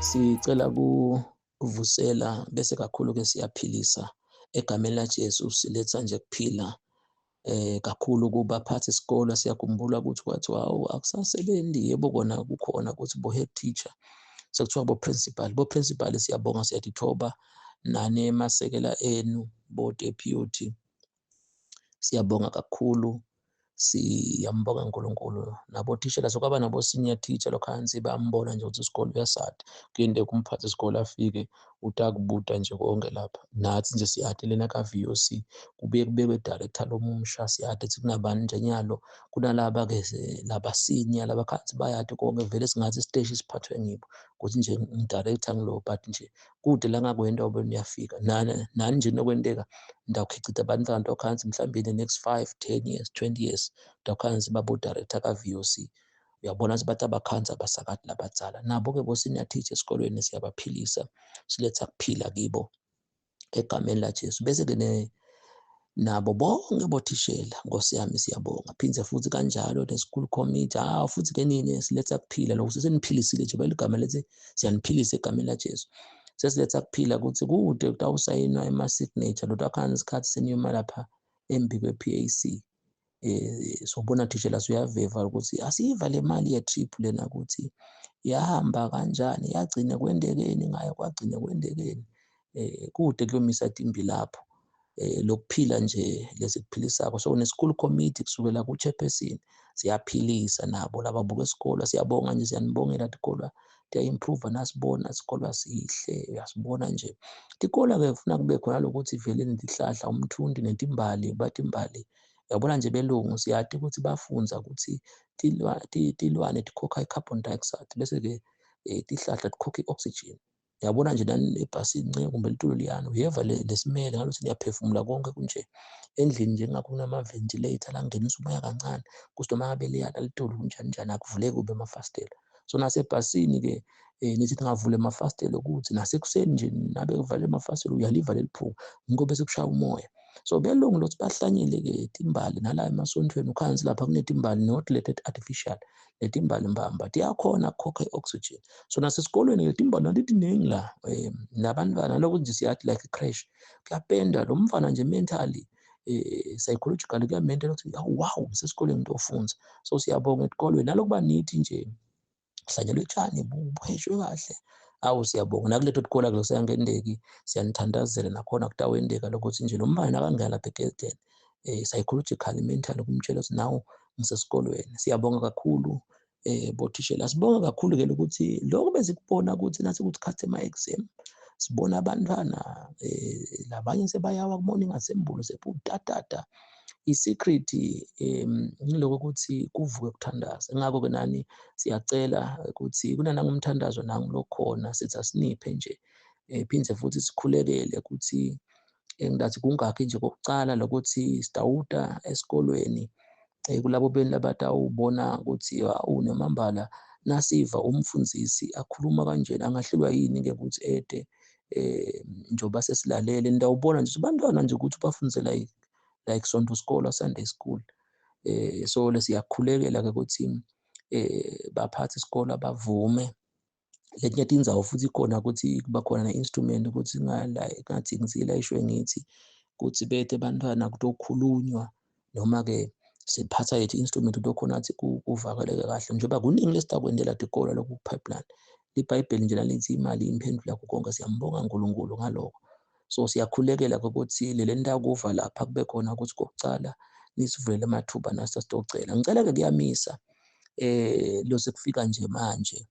Sicela kuvusela bese kakhulu ke siyaphilisa egameni laJesu, siletha nje kuphila kakhulu kubaphathi isikole. Siyakhumbula ukuthi kwathiwa hawu akusasebenzi, yebo kona kukhona ukuthi bo-head teacher sekuthiwa bo-principal. Bo-principal siyabonga, siyatithoba nani emasekela enu bo-deputy, siyabonga kakhulu, siyambonga uNkulunkulu. Nabothishela sokwaba nabo-senior teacher lokhansi bayambona nje ukuthi isikole uyasada, kuyenteka umphathi isikole afike utakubuta nje konke lapha. Nathi nje siyade lena ka-VOC kubuye kubekwe director lomusha, siyade ukuthi kunabantu nje nyalo kunalaba-ke laba senior laba khansi bayade konke vele, singathi isiteshi siphathwe ngibo ukuthi nje ngi-director ngilo, but nje kude la ngakwenta ubona uyafika nani nani nje nokwenteka ndawukhicita abantwana tokhansi mhlawumbe in the next 5 10 years 20 years tokhansi babo-director ka-VOC. Uyabona ukuthi bathi abakhansi abasakade labadzala nabo-ke bo-senior teacher esikolweni siyabaphilisa, siletha kuphila kibo egameni laJesu. Bese-ke nabo bonke bothishela, Nkosi yami, siyabonga. Phinde futhi kanjalo ne-school committee, hawu futhi-ke nini siletha kuphila lokhu seseniphilisile nje baligama lethi siyaniphilisa egameni laJesu. Sesiletha kuphila ukuthi kude kutawusayinwa ema-signature lotwakhana isikhathi seniyoma lapha embi kwe-PAC. Sobona thishela suyaveva ukuthi asiva le mali ye-trip lena ukuthi yahamba kanjani, yagcina kwentekeni ngayo, kwagcina kwentekeni. Kude kuyomisa timbi lapho lokuphila nje lesikuphilisako. So ne-school committee kusukela ku-chairperson siyaphilisa nabo laba buka isikolo, siyabonga nje, siyanibongela tikolwa tiya-improve, nasibona sikolwa sihle, uyasibona nje tikolwa-ke kufuna kube khona lokuthi vele netihlahla umthunti netimbali, bathi imbali uyabona nje belungu siyati ukuthi bafunza ukuthi tilwane tikhokha i-carbon dioxide bese-ke tihlahla tikhokha i-oxygen. Uyabona nje nani ebhasini nce kumbe litulo liyana uyeva lesimele ngalokuthi niyaphefumula konke kunje endlini nje ngakho kunama-ventilator langenisa umoya kancane kuthi noma ngabe liyana litulu kunjani njani akuvuleki kube amafasitela. So nasebhasini-ke nithi ningavula amafasitela ukuthi nasekuseni nje nabe kuvale amafasitela uyaliva leli phunga ngikho bese kushaya umoya. So belungu lokuthi bahlanyele-ke timbali nala emasontweni ukhansi lapha kunetimbali not leti artificial, letimbali mbamba tiyakhona kukhokha i-oxygen. So nasesikolweni letimbali nathi tiningi la nabantwana lokhu nje siyathi like i-crash kuyapenda lo mfana nje mentally, psychologically kuyamenta ukuthi wow ngisesikolweni ngitofunza. So siyabonga esikolweni nalokuba nithi nje kuhlanyelwe tshani buheshwe kahle, awu siyabonga. Nakuleto tikola ke siyangendeki, siyanithandazela nakhona kutawendeka lokuthi nje lo mntwana nakangena lapha egedeni psychologically mentally kumtshela ukuthi nawu ngisesikolweni. Siyabonga kakhulu bothishela, sibonga kakhulu ke ukuthi lokho bezikubona ukuthi nathi ukuthi khathi ema-exam sibona abantwana labanye sebayawa ku-morning assembly sebutatata. I-secret ngiloko ukuthi kuvuke kuthandaza, ngakho-ke nani siyacela ukuthi kunanangumthandazo nangu lokhona sithi asiniphe nje phinde futhi sikhulekele ukuthi engidathi kungakhi nje kokucala lokuthi sitawuta esikolweni kulabo beni labatawubona ukuthi awu nemambala nasiva umfundzisi akhuluma kanjena angahlulwa yini-ke ukuthi ede njengoba sesilalele nitawubona nje bantwana nje ukuthi bafundzela like Sonto School, Sunday school. So lesiyakhulekela ke ukuthi baphathi isikole abavume letinye tindzawo futhi khona ukuthi kuba khona ne-instrument ukuthi ngathi ngizilayishwe ngithi kuthi bethe bantwana kutokhulunywa noma-ke siphatha yethu instrument kutokhona ukuthi kuvakaleke kahle njengoba kuningi lesitakwendela tikolo lokhu ku-pipeline. Libhayibheli nje lalithi imali imphendula konke, siyambonga uNkulunkulu ngalokho. So siyakhulekela ukuthi lele nitakuva lapha kube khona ukuthi kokucala nisivulele amathuba nasi sitocela. Ngicela-ke kuyamisa lo sekufika nje manje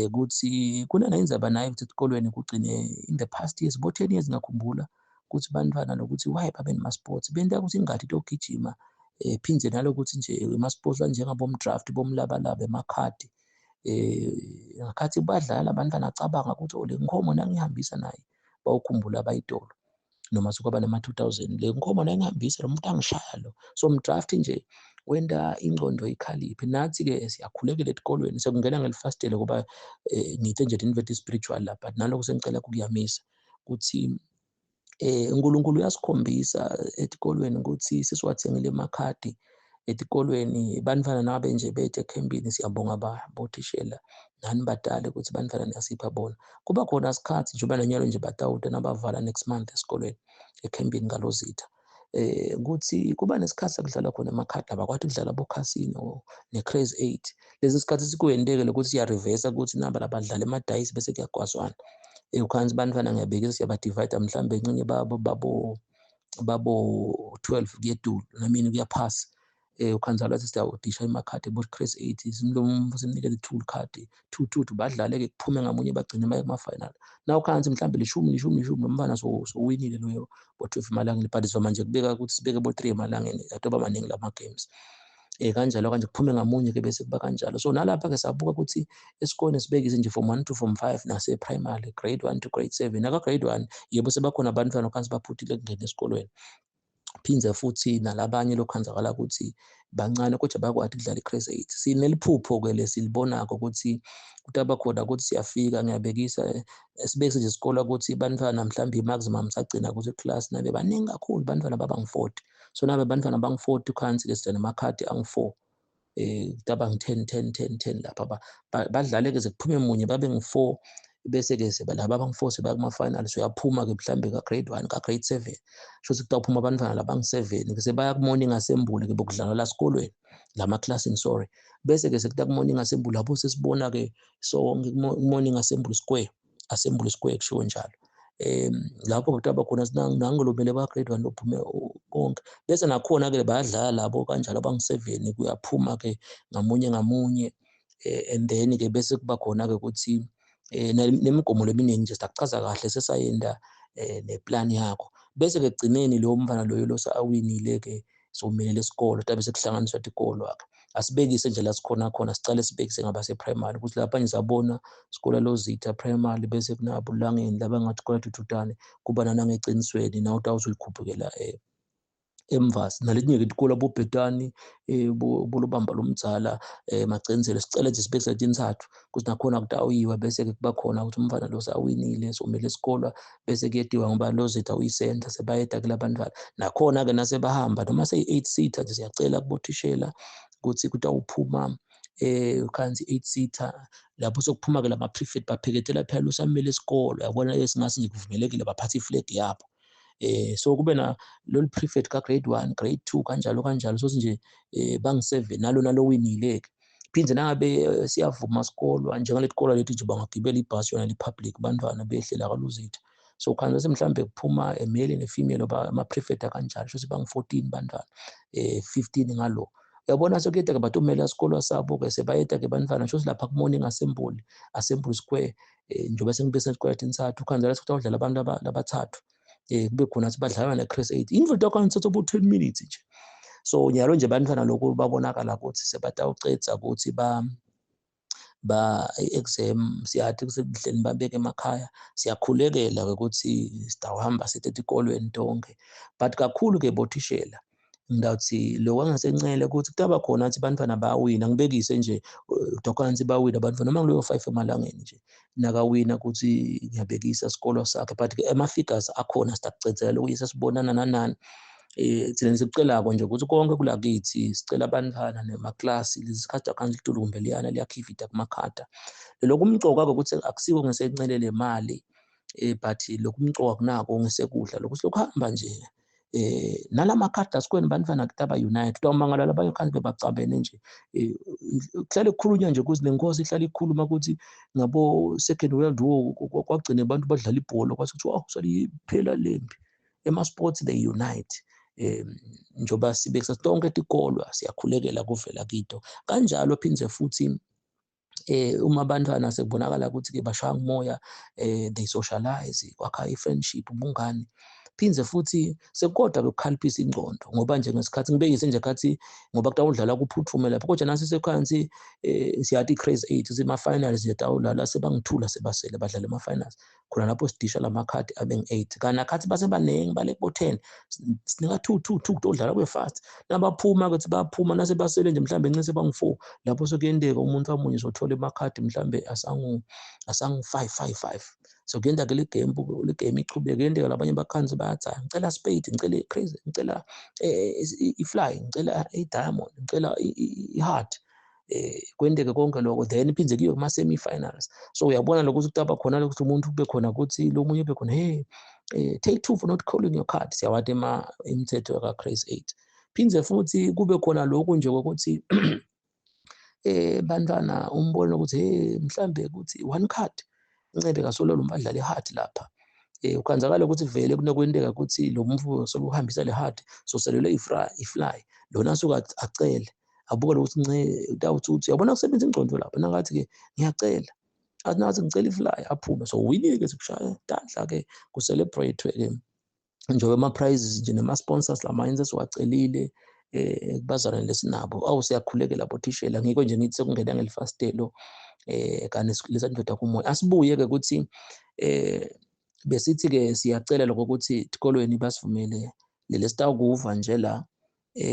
ukuthi kunana indzaba nayo ukuthi esikolweni kugcine in the past years bo 10 years ngakhumbula ukuthi bantwana nokuthi why babe nema-sports benta ukuthi ingadi togijima phindze nalokuthi nje ema-sports anjengabom-draft bomlabalaba emakhadi ngakhathi badlala abantwana acabanga ukuthi oh le nkhomo nangihambisa naye bawukhumbula abayitolo noma sekwaba nama-2000 le nkhomo nangihambisa lo muntu angishaya lo. So mdraft nje wenta ingcondo ikhaliphe. Nathi-ke siyakhulekela etikolweni sekungena ngelifasitele kuba ngithe nje tinto spiritual la, but naloko sengicela kukuyamisa ukuthi uNkulunkulu uyasikhombisa etikolweni ukuthi sesiwathengile emakhadi etikolweni bantwana nabe nje bethe ekhempini. Siyabonga bothishela. Nani badali ukuthi bantwana niyasipha bona. Kuba khona isikhathi njengoba nanyalo nje batawuta nabavala next month esikolweni ekhempini kaLozitha. Ukuthi kuba nesikhathi sakudlala khona emakhadi, abakwati ukudlala bokhasino ne-crazy eight. Lesi sikhathi sikwenteke lokuthi siya-reverse ukuthi naba labadlala emadayisi bese kuyagwazwana. Ukhanzi bantwana ngiyabekisa siyaba-divide mhlambe encenye babo 12 kuyedulu namini kuyaphasa. Ukhanza lathi siyawudisha emakhadi bo crazy eight, simlomvu simnikeze two card, two two two, badlale-ke kuphume ngamunye bagcine baye kuma-final. Na ukhanzi mhlambe lishumi lishumi lishumi, lo mfana sowinile loyo bo-12 emalangeni, but sizoma nje kubeka ukuthi sibeke bo-3 emalangeni, atoba maningi lama games. Kanjalo kanje kuphume ngamunye-ke bese kuba kanjalo. So nalapha-ke sabuka ukuthi esikoleni sibekise nje form 1 to form 5 nase-primary grade 1 to grade 7. Naka-grade 1 yebo sebakhona abantwana okhanzi baphuthile kungena esikolweni. Phindze futhi nalabanye lokhanzakala ukuthi bancane kodwa bayakwati ukudlala i-crazy eight. Sineliphupho-ke lesilibonako ukuthi kutaba khona ukuthi siyafika, ngiyabekisa sibekise nje isikole ukuthi bantwana mhlawumbe i-maximum sagcina ukuthi class nabe baningi kakhulu bantwana baba ngu-40. So nabe bantwana bangu-40 ukhansi-ke sidla namakhadi angu-4. Kutaba ngu-10 10 10 10 lapha badlale-ke ze kuphume munye babe ngu-4, bese-ke laba abangu-4 sebaya kuma-final. So uyaphuma-ke mhlambe ka-grade 1 ka-grade 7, sho ukuthi kutawuphuma abantwana labangu-7 ke sebaya ku-morning assembly-ke bokudlala la esikolweni lamaklasini, sorry. Bese-ke sekuta ku-morning assembly lapho sesibona-ke sonke ku-morning assembly square, assembly square kushiwo njalo. Lapho kutaba khona nangilobele ba grade 1 lophume konke, bese nakhona-ke bayadlala labo kanjalo abangu-7, kuyaphuma-ke ngamunye ngamunye. And then-ke bese kuba khona-ke ukuthi nemigomo leminingi nje sizakuchaza kahle sesayenda neplan yakho. Bese-ke ekugcineni lowo mfana loyo lo awinile-ke somelele isikolo, tabe sekuhlanganiswa tikolo-ke. Asibekise nje la sikhona khona, sicale sibekise ngabase-primary ukuthi lapha nje sabona isikole Lozitha primary, bese kunabo Langeni labangathi kola Thuthutane, kuba nanangecinisweni nawe utawuze uyikhuphukela emvasi. Naletinye-ke tikolo aboBhetani, bolubamba lomdzala, Macenzele, sicela nje sibekise letintsatfu ukuthi nakhona kutawuyiwa, bese-ke kuba khona ukuthi umfana lo sawinile somele isikolwa, bese kuyediwa ngoba Lozitha uyisenta, sebayeda ke labantwana. Nakhona-ke nasebahamba noma seyi-8 seater nje siyacela kubothishela ukuthi kutawuphuma khanzi 8 seater, lapho sekuphuma-ke lama prefect bapheketela phela lusamele isikolo, yabona esingasi nje kuvumelekile baphathe iflag yabo. So kube na lolu prefect ka grade 1 grade 2 kanjalo kanjalo, so nje bangu-7 nalo nalo winile-ke. Phindze nangabe siyavuma sikolwa njengaleti kolwa leti nje bangagibela ibhasi yona li-public bantwana behlela kaLuzitha. So khanze mhlambe kuphuma a male ne-female oba ama-prefect akanjalo, sho bangu-14 bantwana, 15 ngalo. Uyabona sekuyeta-ke batomela isikolo sabo-ke sebayeta-ke bantwana, sho lapha ku-morning assembly, assembly square, njengoba sengibese isikole tintsatfu, khanze la sekutawudlala abantu labathathu. Kube khona ukuthi badlala ne-crazy eight. Imvula khona ithatha bo 10 minutes nje. So nyalo nje bantwana lokhu babonakala ukuthi sebatawucedza ukuthi ba i-exam, siyathi kusebuhleni babeke emakhaya, siyakhulekela ukuthi sitawuhamba sithi etikolweni tonke. But kakhulu-ke bothishela ngidawuthi lokho angasencele ukuthi kutaba khona ukuthi bantwana bayawina, ngibekise nje dokhansi bawina abantwana noma ngiloyo 5 emalangeni nje nakawina ukuthi ngiyabekisa isikolo sakhe, but ama-figures akhona sitakucedzela lokuyisa sibonana nanani. Thina sikucelako nje ukuthi konke kulakithi sicela abantwana nemaklasi lesikhathi akhansi litulu kumbe liyana liyakhivida kumakhada. Lokhu kumcoka ukuthi akusiko ngesencele le mali, but lokhu kumcoka kunako ngesekudla lokhu silokuhamba nje. Nalamakhadi asikwenu bantwana kutaba unite, utawumangala labanye khanti bebacabene nje. Kuhlale kukhulunywa nje ukuthi lenkosi ihlale ikhuluma ukuthi ngabo Second World War kwagcina abantu badlala ibhola kwathi kuthiwa oh saliphela lempi. Ema sports they unite. Njoba sibekisa tonke tikolwa siyakhulekela kuvela kito kanjalo. Phindze futhi uma abantwana sekubonakala ukuthi ke bashaya umoya, they socialize, kwakha i-friendship, ubungani. Phindze futhi sekukodwa ukukhaliphisa ingqondo, ngoba nje ngesikhathi ngibekise nje khathi ngoba kutawudlala kuphuthume lapho, kodwa nasi sekhansi siyathi i-crazy eight sema-finals nje tawulala sebangithula sebasele badlala ema-finals khona lapho sidisha lamakhadi abe ngu-8, kanti nakhathi basebaningi bale kubo-10 sinika 2 2 2 kutodlala kube fast. Nabaphuma ke baphuma nasebasele nje mhlambe ncese bangu-4, lapho sekuyendeka umuntu amunye sothola emakhadi mhlambe asangu 5 5 5. So kuyenda ke le game ichubeke, kuyendeka labanye bakhanzi bayathi ngicela spade, ngicela crazy, ngicela i-fly, ngicela i-diamond, ngicela i-heart. Kwenteke konke lokho, then iphindze kuyiwe kuma-semi-finals. So uyabona lokuthi kutaba khona lokuthi umuntu kube khona ukuthi lo munye ube khona, hey, take two for not calling your card. Siyawati imithetho yaka-Grace 8. Phindze futhi kube khona lokhu nje kokuthi bantwana umbone ukuthi hey, mhlambe ukuthi one card incebe kasololo badlala i-hard lapha. Ukhanzakala ukuthi vele kunokwenteka ukuthi lo mfu soluhambisa le hard, so selelwe i-fly lona asuka acele, abuke lokuthi nce utawuthi uthi uyabona kusebenza ingqondo lapha, nangathi-ke ngiyacela, athi nathi ngicela i-fly, aphume. So winile-ke, sikushaya tandla-ke, ku-celebrate-ke njengoba ama-prizes nje nama-sponsors lamanye sesiwacelile kubazalwane lesinabo. Awu, siyakhulekela bothishela, ngiko nje ngithi sekungena ngelifasitelo kanye lesandoda kumoya. Asibuye-ke ukuthi besithi-ke siyacela lokho ukuthi esikolweni basivumele leli sitawukuva nje la,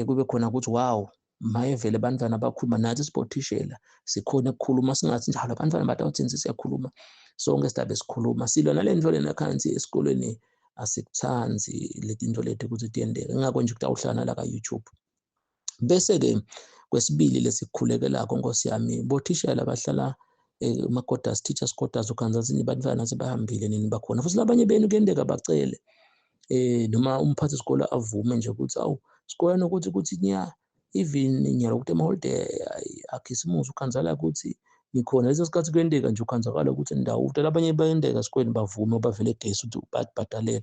kube khona ukuthi wow, maye vele abantwana bakhuluma nathi sibothishela, sikhona ukukhuluma, singathi njalo abantwana batawuthini, siyakhuluma sonke, sidabe sikhuluma silwa nale nto lena khansi esikolweni. Asikuthandi letinto leti ukuthi tiyenteke, ingakho nje kutawuhlala la ka-YouTube. Bese-ke kwesibili lesikukhulekelako, Nkosi yami, bothishela bahlala ema-quarters, teachers quarters, ukhanza bantwana sebahambile nini bakhona, futhi labanye benu kuyenteka bacele noma umphathi isikole avume nje ukuthi awu sikole nokuthi ukuthi nya even nyalo ukuthi emaholiday akhisimusi, ukhanzala ukuthi ngikhona leso sikhathi, kuyenteka nje ukhanzakala ukuthi ndawo ukuthi labanye bayenteka esikoleni bavume bavele gesi ukuthi batibhadalela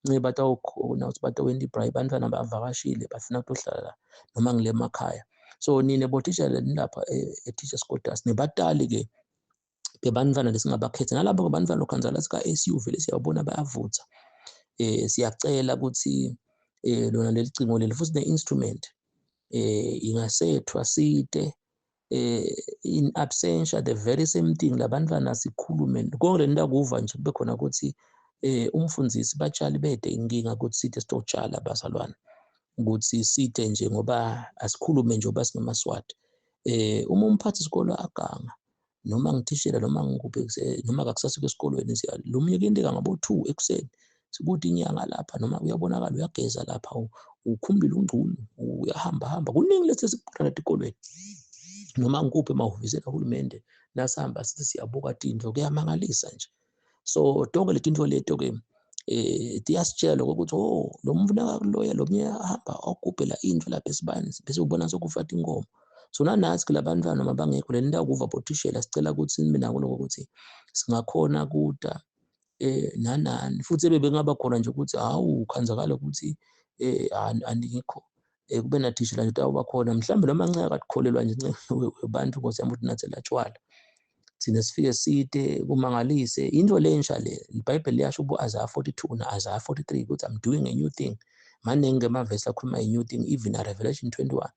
nce batawukhona ukuthi batawenta i-braai, bantwana bavakashile bafuna ukuhlala noma ngile emakhaya. So nine bothishela nilapha e-teachers quarters, nebatali-ke bebantwana lesingabakhetha nalabo bantwana ukhanzala sika-SU vele siyabona bayavutha, siyacela ukuthi lona leli cingo leli futhi ne-instrument ingasethwa site in absentia, the very same thing, labantwana sikhulume konke le nto akuva nje, kube khona ukuthi umfundisi batshali bede inkinga ukuthi sithe sitotshala bazalwane, ukuthi sithe nje ngoba asikhulume nje ngoba singemaswati. Uma umphathi isikolo aganga noma ngithishela noma ngikuphi, noma kakusasiko esikolweni, siya lo munye kuyenteka ngabo 2 ekuseni sikuthi inyanga lapha, noma uyabonakala uyageza lapha, ukhumbile ungcunu, uyahamba hamba kuningi lesi esikubona lapha esikolweni noma ngikuphi emahhovisi kahulumende. Nasihamba sithi siyabuka tinto, kuyamangalisa nje. So tonke leti nto leto ke tiyasitshela lokho ukuthi oh, lo muntu nakakuloya lo munye ahamba ogubhela into lapha esibani, bese ubona sokufa inkomo. So nanathi ke labantwana noma bangekho le nto akuva bothishela, sicela ukuthi nibe nako lokho ukuthi singakhona kuda nanani futhi bebengaba khona nje ukuthi hawu, khanzakala ukuthi anikho, kube nathishela nje utawuba khona mhlawumbe noma nceka akakholelwa nje webantu, Nkosi yami, ukuthi nathi latshwala thina sifike side kumangalise into lensha le. iBhayibheli liyasho ku-Isaiah 42 na-Isaiah 43 ukuthi I'm doing a new thing. Maningi amavesi akhuluma a new thing, even na Revelation 21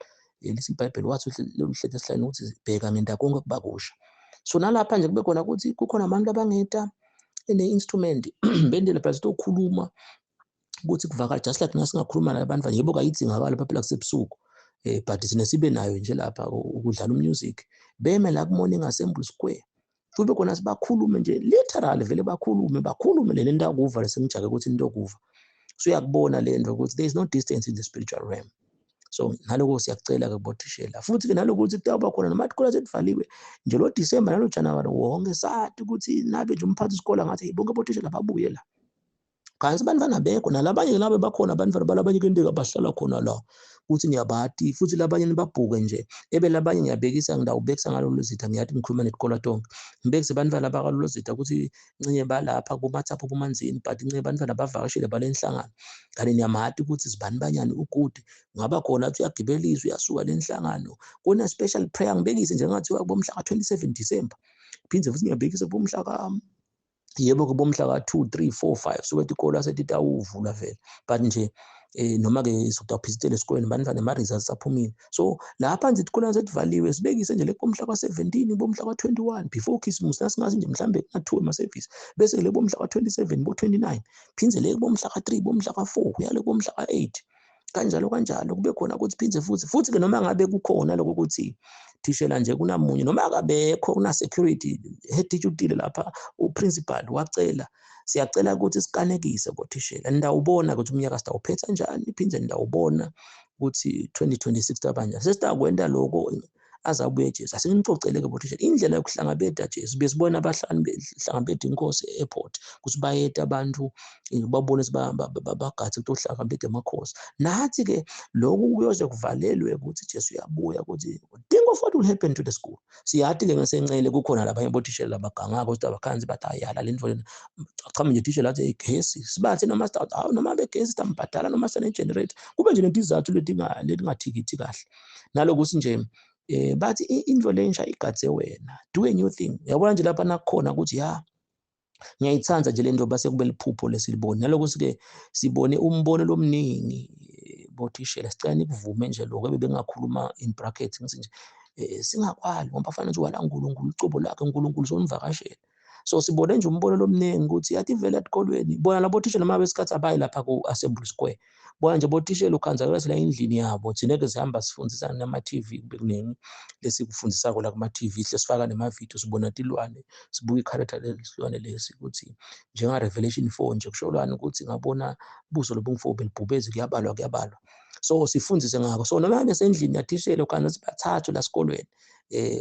lithi iBhayibheli wathi luhlezi esihlalweni ukuthi bheka, ngenta konke kuba kusha. So nalapha nje kube khona ukuthi kukhona abantu abangeta ne-instrument bendele phela sitokhuluma ukuthi kuvakala, just like nasingakhuluma nabantu. Yebo, kayidingakala phela kusebusuku, but thina sibe nayo nje lapha ukudlala umusic, beme la ku-Morning Assembly Square, kube khona sibakhulume nje literally, vele bakhulume bakhulume le nto akuva lesengijake ukuthi into okuva. So uyakubona le nto ukuthi there is no distance in the spiritual realm. So naloko siyakucela ke kubothishela, futhi ke nalokuthi kutawuba khona noma tikolo setivaliwe nje lo December nalo January wonke, sathi ukuthi nabe nje umphathi isikole ngathi bonke bothishela babuye la, kanti abantwana bekho nalabanye labe bakhona abantwana balabanye kuyenteka bahlala khona la ukuthi niyabati, futhi labanye nibabhuke nje ebe labanye. Ngiyabekisa, ngidawubekisa ngalolu zitha, ngiyathi ngikhuluma netikolo tonke, ngibekise abantwana bakalolo zitha ukuthi ncinye balapha kumathapho kumanzini, but ncinye abantwana bavakashile bale nhlangano, kanti niyamati ukuthi sibani banyani ukude ngaba khona athi uyagibeliswa, uyasuka le nhlangano kuna special prayer. Ngibekise nje ngathiwa bomhla ka-27 December, phindze futhi ngiyabekisa bomhla ka, yebo ke, bomhla ka-2 3 4 5 suke tikolo asetitawuvula vele, but nje noma ke sokutawuphithitela esikoleni bantwana ama-results aphumile. So lapha nje itikolo setivaliwe, sibekise nje le bomhla ka-17, bomhla ka-21 before Christmas, nasingathi nje mhlambe kuna-2 ama-service, bese le bomhla ka-27, bo-29, phindze le bomhla ka-3, bomhla ka-4, kuyale bomhla ka-8, kanjalo kanjalo, kube khona ukuthi phindze futhi futhi ke noma ngabe kukhona lokho ukuthi thishela nje kunamunye noma akabekho, kuna security head teacher utile lapha, uprincipal wacela, siyacela ukuthi sikanekise bothishela. Nidawubona ukuthi umnyaka sitawuphetha njani, phindze nidawubona ukuthi 2026 tabanjani, sesitakwenta lokho. Azabuye Jesu. Asenginicocele-ke bothishela indlela yokuhlangabeda Jesu. Besibona abahlanu behlangabeda inkosi e-airport ukuthi bayeta abantu, babone bagadze kutohlangabeda amakhosi. Nathi-ke lokhu kuyoze kuvalelwe ukuthi Jesu uyabuya, ukuthi think of what will happen to the school. Siyathi-ke ngesencele kukhona labanye bothishela labagangako ukuthi abakhanzi bathi ayala le nto lena. Cha nje thishela athi igesi sibathe noma hawu noma begesi sitambhadala noma sine-generator, kube nje netizathu letingathikithi kahle. Nalokuthi nje bathi into lensha igadze wena, do a new thing. Uyabona nje lapha nakukhona ukuthi ya ngiyayithanda nje le nto, base kube liphupho lesilibone. Nalokuthi-ke sibone umbono lomningi bothishela, sicela nikuvume nje lokho ebebengakhuluma in brackets ngithi nje singakwali ngoba fanele nje wala uNkulunkulu ucobo lakhe, uNkulunkulu sonivakashela. So sibone nje umbono lomningi ukuthi yathi vele esikolweni bona labo thishela noma besikhathi abayi lapha ku-Assembly Square, bona nje bothishela ukhanza la endlini yabo. Thina-ke sihamba sifundisana nama-TV, kube kuningi lesikufundisako la kuma-TV, sihle sifaka nemavidiyo, sibona tilwane, sibuka i-character lesilwane lesi ukuthi njenga-Revelation 4 nje kusholwane ukuthi ngabona buso lobungifo belibhubezi, kuyabalwa kuyabalwa. So sifundise ngakho. So noma besendlini yathishela ukhanza sibathathu la sikolweni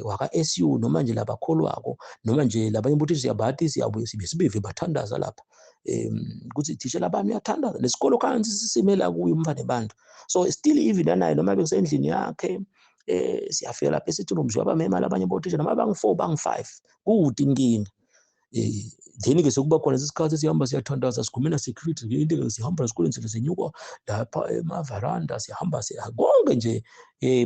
waka SU noma nje labakholwako noma nje labanye bothi siyabathi siyabuye sibe sibive bathandaza lapha ukuthi thishela bami uyathandaza lesikolo kanti sisimela kuyo umfana bantu. So still even naye noma bekusendlini yakhe siyafika lapha esithi nomzi wabamema labanye bothishela noma bangu-4 bangu-5 kude inkinga. Then-ke sekuba khona isikhathi sihamba siyathandaza sigumena security into sihamba esikoleni sethu senyuka lapha emavaranda sihamba konke nje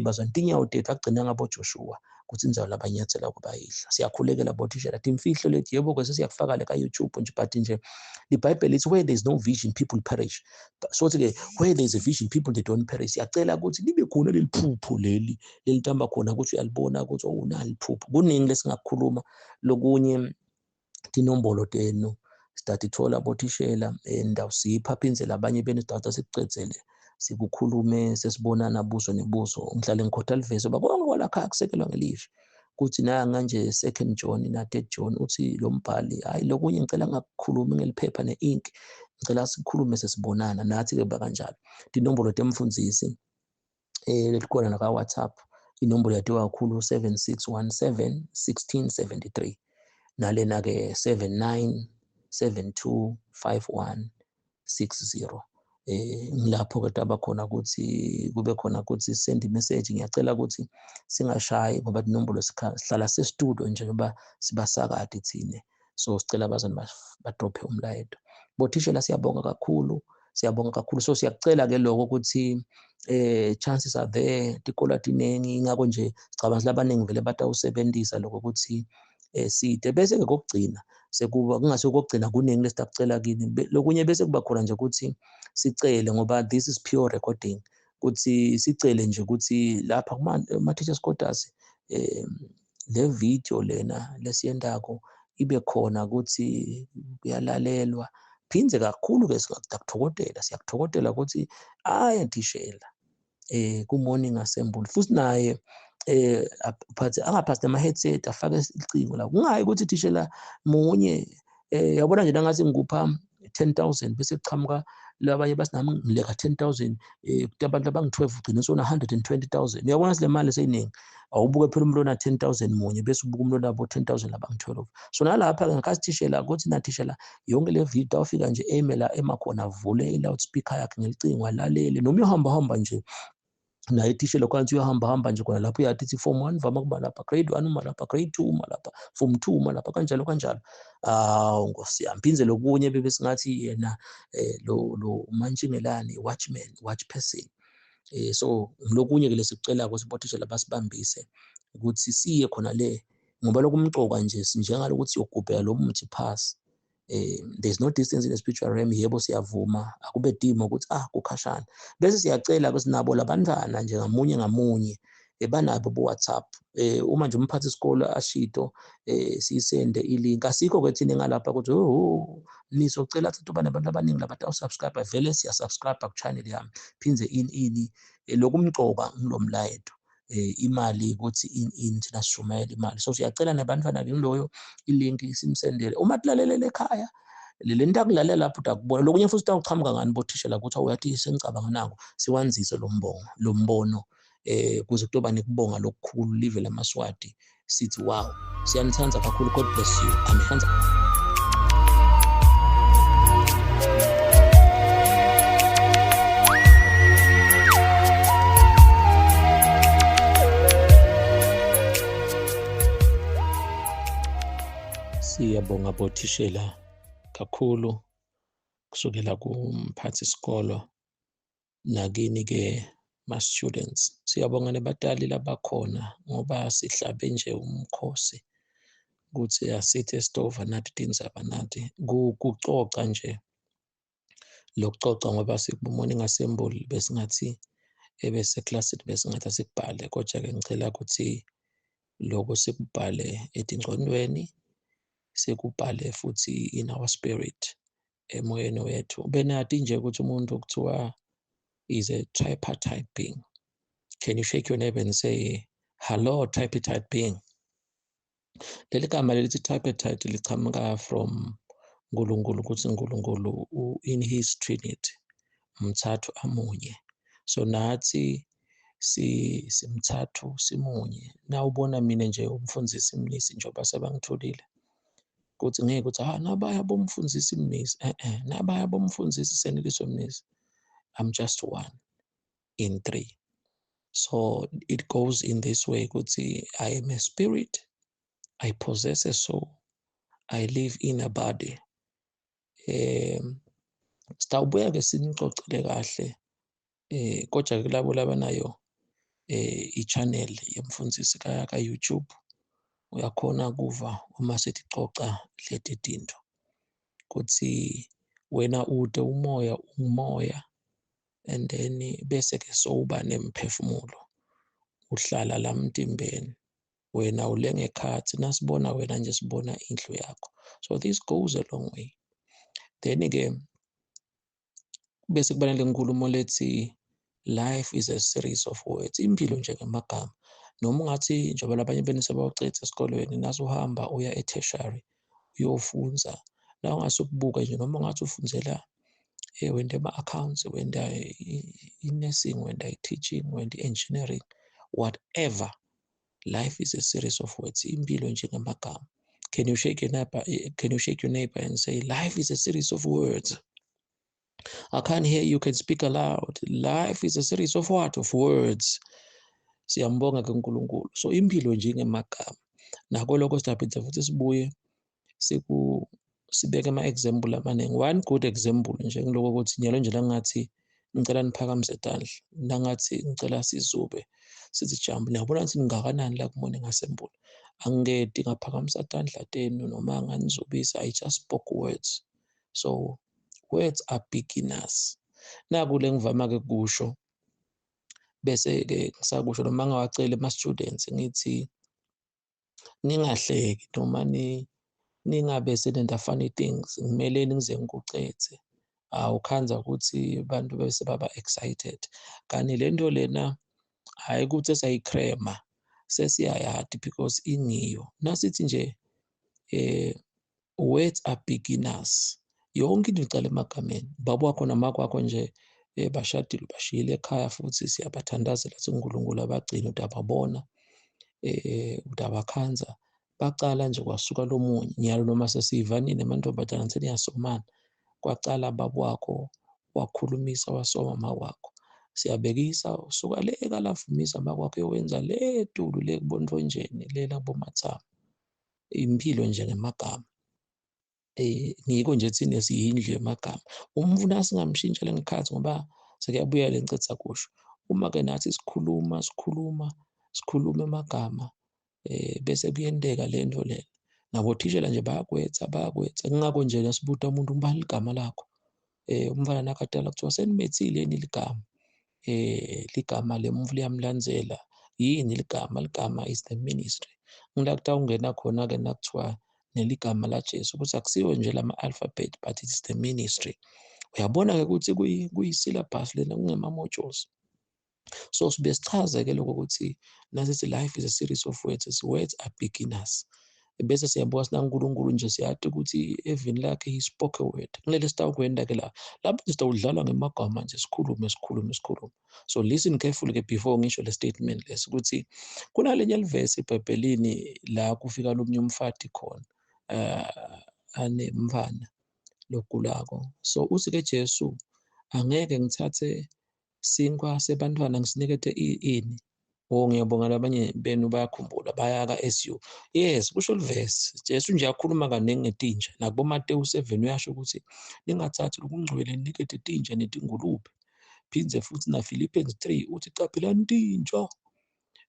bazanti inyawo tethu agcina ngabo Joshua ukuthi indzawo labanyathela kubayidla. Siyakhulekela bothishela timfihlo lethi yebo ke sesiyakufaka le ka-YouTube nje, but nje iBhayibheli lithi where there is no vision people perish. So ke where there is a vision people they don't perish. Siyacela ukuthi libe khona leli phupho leli lelitamba khona ukuthi uyalibona ukuthi unali phupho. Kuningi lesingakukhuluma lokunye tinombolo tenu sitatithola bothishela ndawusipha phindze labanye benu sidawuthi sikucedzele sikukhulume sesibonana buso nebuso. Ngihlale ngikhotha livesi ngoba konke kwalakha kusekelwa ngelivi kuthi nanga nje 2 John na 3 John uthi lo mbhali hayi lokunye ngicela ngakukhulumi ngeliphepha ne-ink, ngicela sikhulume sesibonana. Nathi ke bakanjalo tinombolo temfundzisi lelikhona la ka WhatsApp, inombolo yatiwa kakhulu 7617 1673 nalena ke 7972 5160. Ngilapho ke abakhona ukuthi kube khona ukuthi send message. Ngiyacela ukuthi singashayi ngoba inombolo sihlala se-studio nje ngoba sibasakade thine, so sicela abazali badrophe umlayeto. Bothishela siyabonga kakhulu, siyabonga kakhulu. So siyakucela ke lokho ukuthi chances are there, tikolo tinengi, ingakho nje sicabanga labaningi vele batawusebenzisa lokho ukuthi side. Bese ke kokugcina sekuba kungase kokugcina kuningi lesitakucela kini lokunye, bese kuba khona nje ukuthi sicele ngoba this is pure recording, ukuthi sicele nje ukuthi lapha kuma teachers quarters le video lena lesiyendako ibe khona ukuthi kuyalalelwa. Phindze kakhulu ke siyakuthokodela, siyakuthokotela ukuthi aya thishela ku morning assembly, futhi naye aphathe angaphathi nama headset, afake icingo la, kungayi ukuthi thishela munye yabona nje ngathi ngikupha 10,000 bese kuchamuka labanye bathi nami ngileka 10,000 abantu abangu-12 ugcine sona 120,000. Uyabona le mali seyiningi, awubuke phela umuntu ona 10,000 munye bese ubuka umuntu onabo 10,000 labangu-12. So nalapha ke ngakhathi thishela ukuthi nathishela yonke le video awufika nje eme la emakhona avule i-loudspeaker yakhe ngelicingo alalele, noma uyahamba hamba nje naye thishela kwanzi uyahamba hamba nje khona lapho uyathi form 1 vama kuba lapha, grade 1 uma lapha, grade 2 uma lapha, form 2 uma lapha, kanjalo kanjalo. Awu Nkosi yami, phindze lokunye bebe singathi yena lo mantshingelani watchman, watch person. So lokunye ke lesikucela ukuthi bothishela basibambise ukuthi siye khona le ngoba lokumcoka nje njengalokuthi siyogubhela lo muthi phasi. There's no distance in the spiritual realm, yebo siyavuma akube dimo ukuthi kukhashana, bese siyacela ukuthi nabo labantwana nje ngamunye ngamunye banabo bo WhatsApp, uma nje umphathi isikole ashito siyisende ilink. Asikho ke thina ngalapha ukuthi oh nisocela ukuthi uba nabantu abaningi labantu subscribe, vele siya subscribe ku channel yami phindze ini lokumcoka ngilomlayeto imali ukuthi in thina sishumela imali. So siyacela nabantwana ngiloyo ilink simsendele uma tilalelele ekhaya le nto akulalela lapho utakubona lokunye futhi utawuchamuka ngani bothishela ukuthi awuyathi sengicabanga nako siwanzise lo mbongo lo mbono. Kuze kutoba nekubonga lokukhulu live lamaSwati sithi wow, siyanithanda kakhulu. God bless you, amen. Siyabonga bothishela kakhulu kusukela kumphathi isikolo nakini ke ma students. Siyabonga nebatali labakhona ngoba sihlabe nje umkhosi ukuthi asithi esitova nathi tindzaba nathi kucoca nje lokucoca ngoba siku-morning assembly besingathi ebese-classini besingathi asikubhale, kodwa-ke ngicela ukuthi lokho sikubhale etingcondweni, sikubhale futhi in our spirit, emoyeni wethu. Benati nje ukuthi umuntu kuthiwa is a tripartite being. Can you shake your neighbor and say, hello, tripartite being? Leli gama lelithi tripartite lichamuka from uNkulunkulu, ukuthi uNkulunkulu in his Trinity, mthathu amunye. So nathi simthathu simunye. Nawubona mina nje umfundisi Mnisi njengoba sebangitholile ukuthi ngeke ukuthi nabaya bomfundisi Mnisi, nabaya bomfundisi Seneliso Mnisi. I'm just one in three. So it goes in this way ukuthi I am a spirit, I possess a soul, I live in a body. Sitawubuya ke sinicocele kahle, kodwa ke labo labanayo i-channel yemfundisi ka YouTube uyakhona kuva uma sesicoca leti tinto kuthi wena ude umoya umoya, and then bese ke sowuba nemphefumulo uhlala la mtimbeni, wena ulengekhathi nasibona wena nje sibona indlu yakho. So this goes a long way. Then ke bese kuba nale nkulumo lethi life is a series of words, impilo nje ngamagama. Noma ungathi njengoba labanye benu sebawucetha esikolweni, naso uhamba uya e-tertiary uyofunza, la ungase ukubuka nje noma ungathi ufunzela wenda ama-accounts, wenda i-nursing, wenda i-teaching, wenda i-engineering, whatever, life is a series of words, impilo nje ngamagama. Can you shake your neighbor? Can you shake your neighbor and say, life is a series of words? I can't hear you, can speak aloud. Life is a series of what? Of words. Siyambonga ke uNkulunkulu. So impilo nje ngemagama. Nako lokho siyaphinde futhi sibuye sibeke ama-example amaningi. One good example nje ngiloko ukuthi nyalo nje langathi ngicela niphakamise tandla, nangathi ngicela sizube sithi jump. Niyabona ukuthi ningakanani la ku-morning assembly. Angingedi ngaphakamisa tandla tenu noma nganizubisa, I just spoke words. So words are beginners. Naku le ngivama ke kusho bese ke ngisakusho noma ngawacela ama students ngithi ningahleki noma ningabe senenta funny things, ngimele ngize ngikucethe. Awukhanza ukuthi abantu bese baba excited. Kanti lento lena hayi ukuthi esayikrema sesiyayadi because ingiyo. Nasithi nje words are beginners. Yonke into iqala emagameni. Baba wakho namakwakho nje bashadile bashiyile ekhaya futhi siyabathandazela ukuthi uNkulunkulu abagcine utababona utabakhanza. Bacala nje kwasuka lomunye nyalo noma sesivanile amantombazana seniyasomana, kwacala baba wakho wakhulumisa wasoma mama wakho. Siyabekisa usuka le kalavumisa mama wakho uyowenza le tulu le kubontonjeni le labomathama. Impilo nje ngemagama. Ngiko nje thina siyindlu yemagama. Umfuna singamshintsha ngekhathi ngoba sekuyabuya le ngicetha kusho. Uma ke nathi sikhuluma sikhuluma sikhuluma emagama bese kuyenteka lento lena. Nabothishela nje bayakwetha bayakwetha. Kungakho nje nasibuta umuntu umbani ligama lakho. Umfana nakadala kuthiwa senimethile yini ligama. Ligama lemvu liyamlandzela. Yini ligama? Ligama is the ministry. Ngila kutawungena khona ke nakuthiwa neligama la Jesu ukuthi akusiwo nje lama alphabet but it is the ministry. Uyabona ke ukuthi kuyi syllabus lena kungema modules. So sibe sichaze ke lokho ukuthi nasithi life is a series of words, words are beginners. Bese siyabuka sinaNkulunkulu nje, siyati ukuthi evini lakhe he spoke a word. Kulele sitawukwenda ke la lapho sitawudlala ngemagama nje, sikhulume sikhulume sikhulume. So listen carefully ke before ngisho le statement lesi, ukuthi kunalenye livesi eBhayibhelini la kufika lomunye umfati khona anemfana logulako. So uthi ke Jesu, angeke ngithathe sinkwa sebantwana ngisinikete ini. Oh, ngiyabonga labanye benu bayakhumbula, baya ka-SU. Yes, kusho livesi. Jesu nje akhuluma kaningi ngetinja. Nakubo Mateyu 7 uyasho ukuthi ningathathi lokungcwele ninikete tinja netingulube. Phindze futhi na Philippians 3 uthi qaphelani tinja.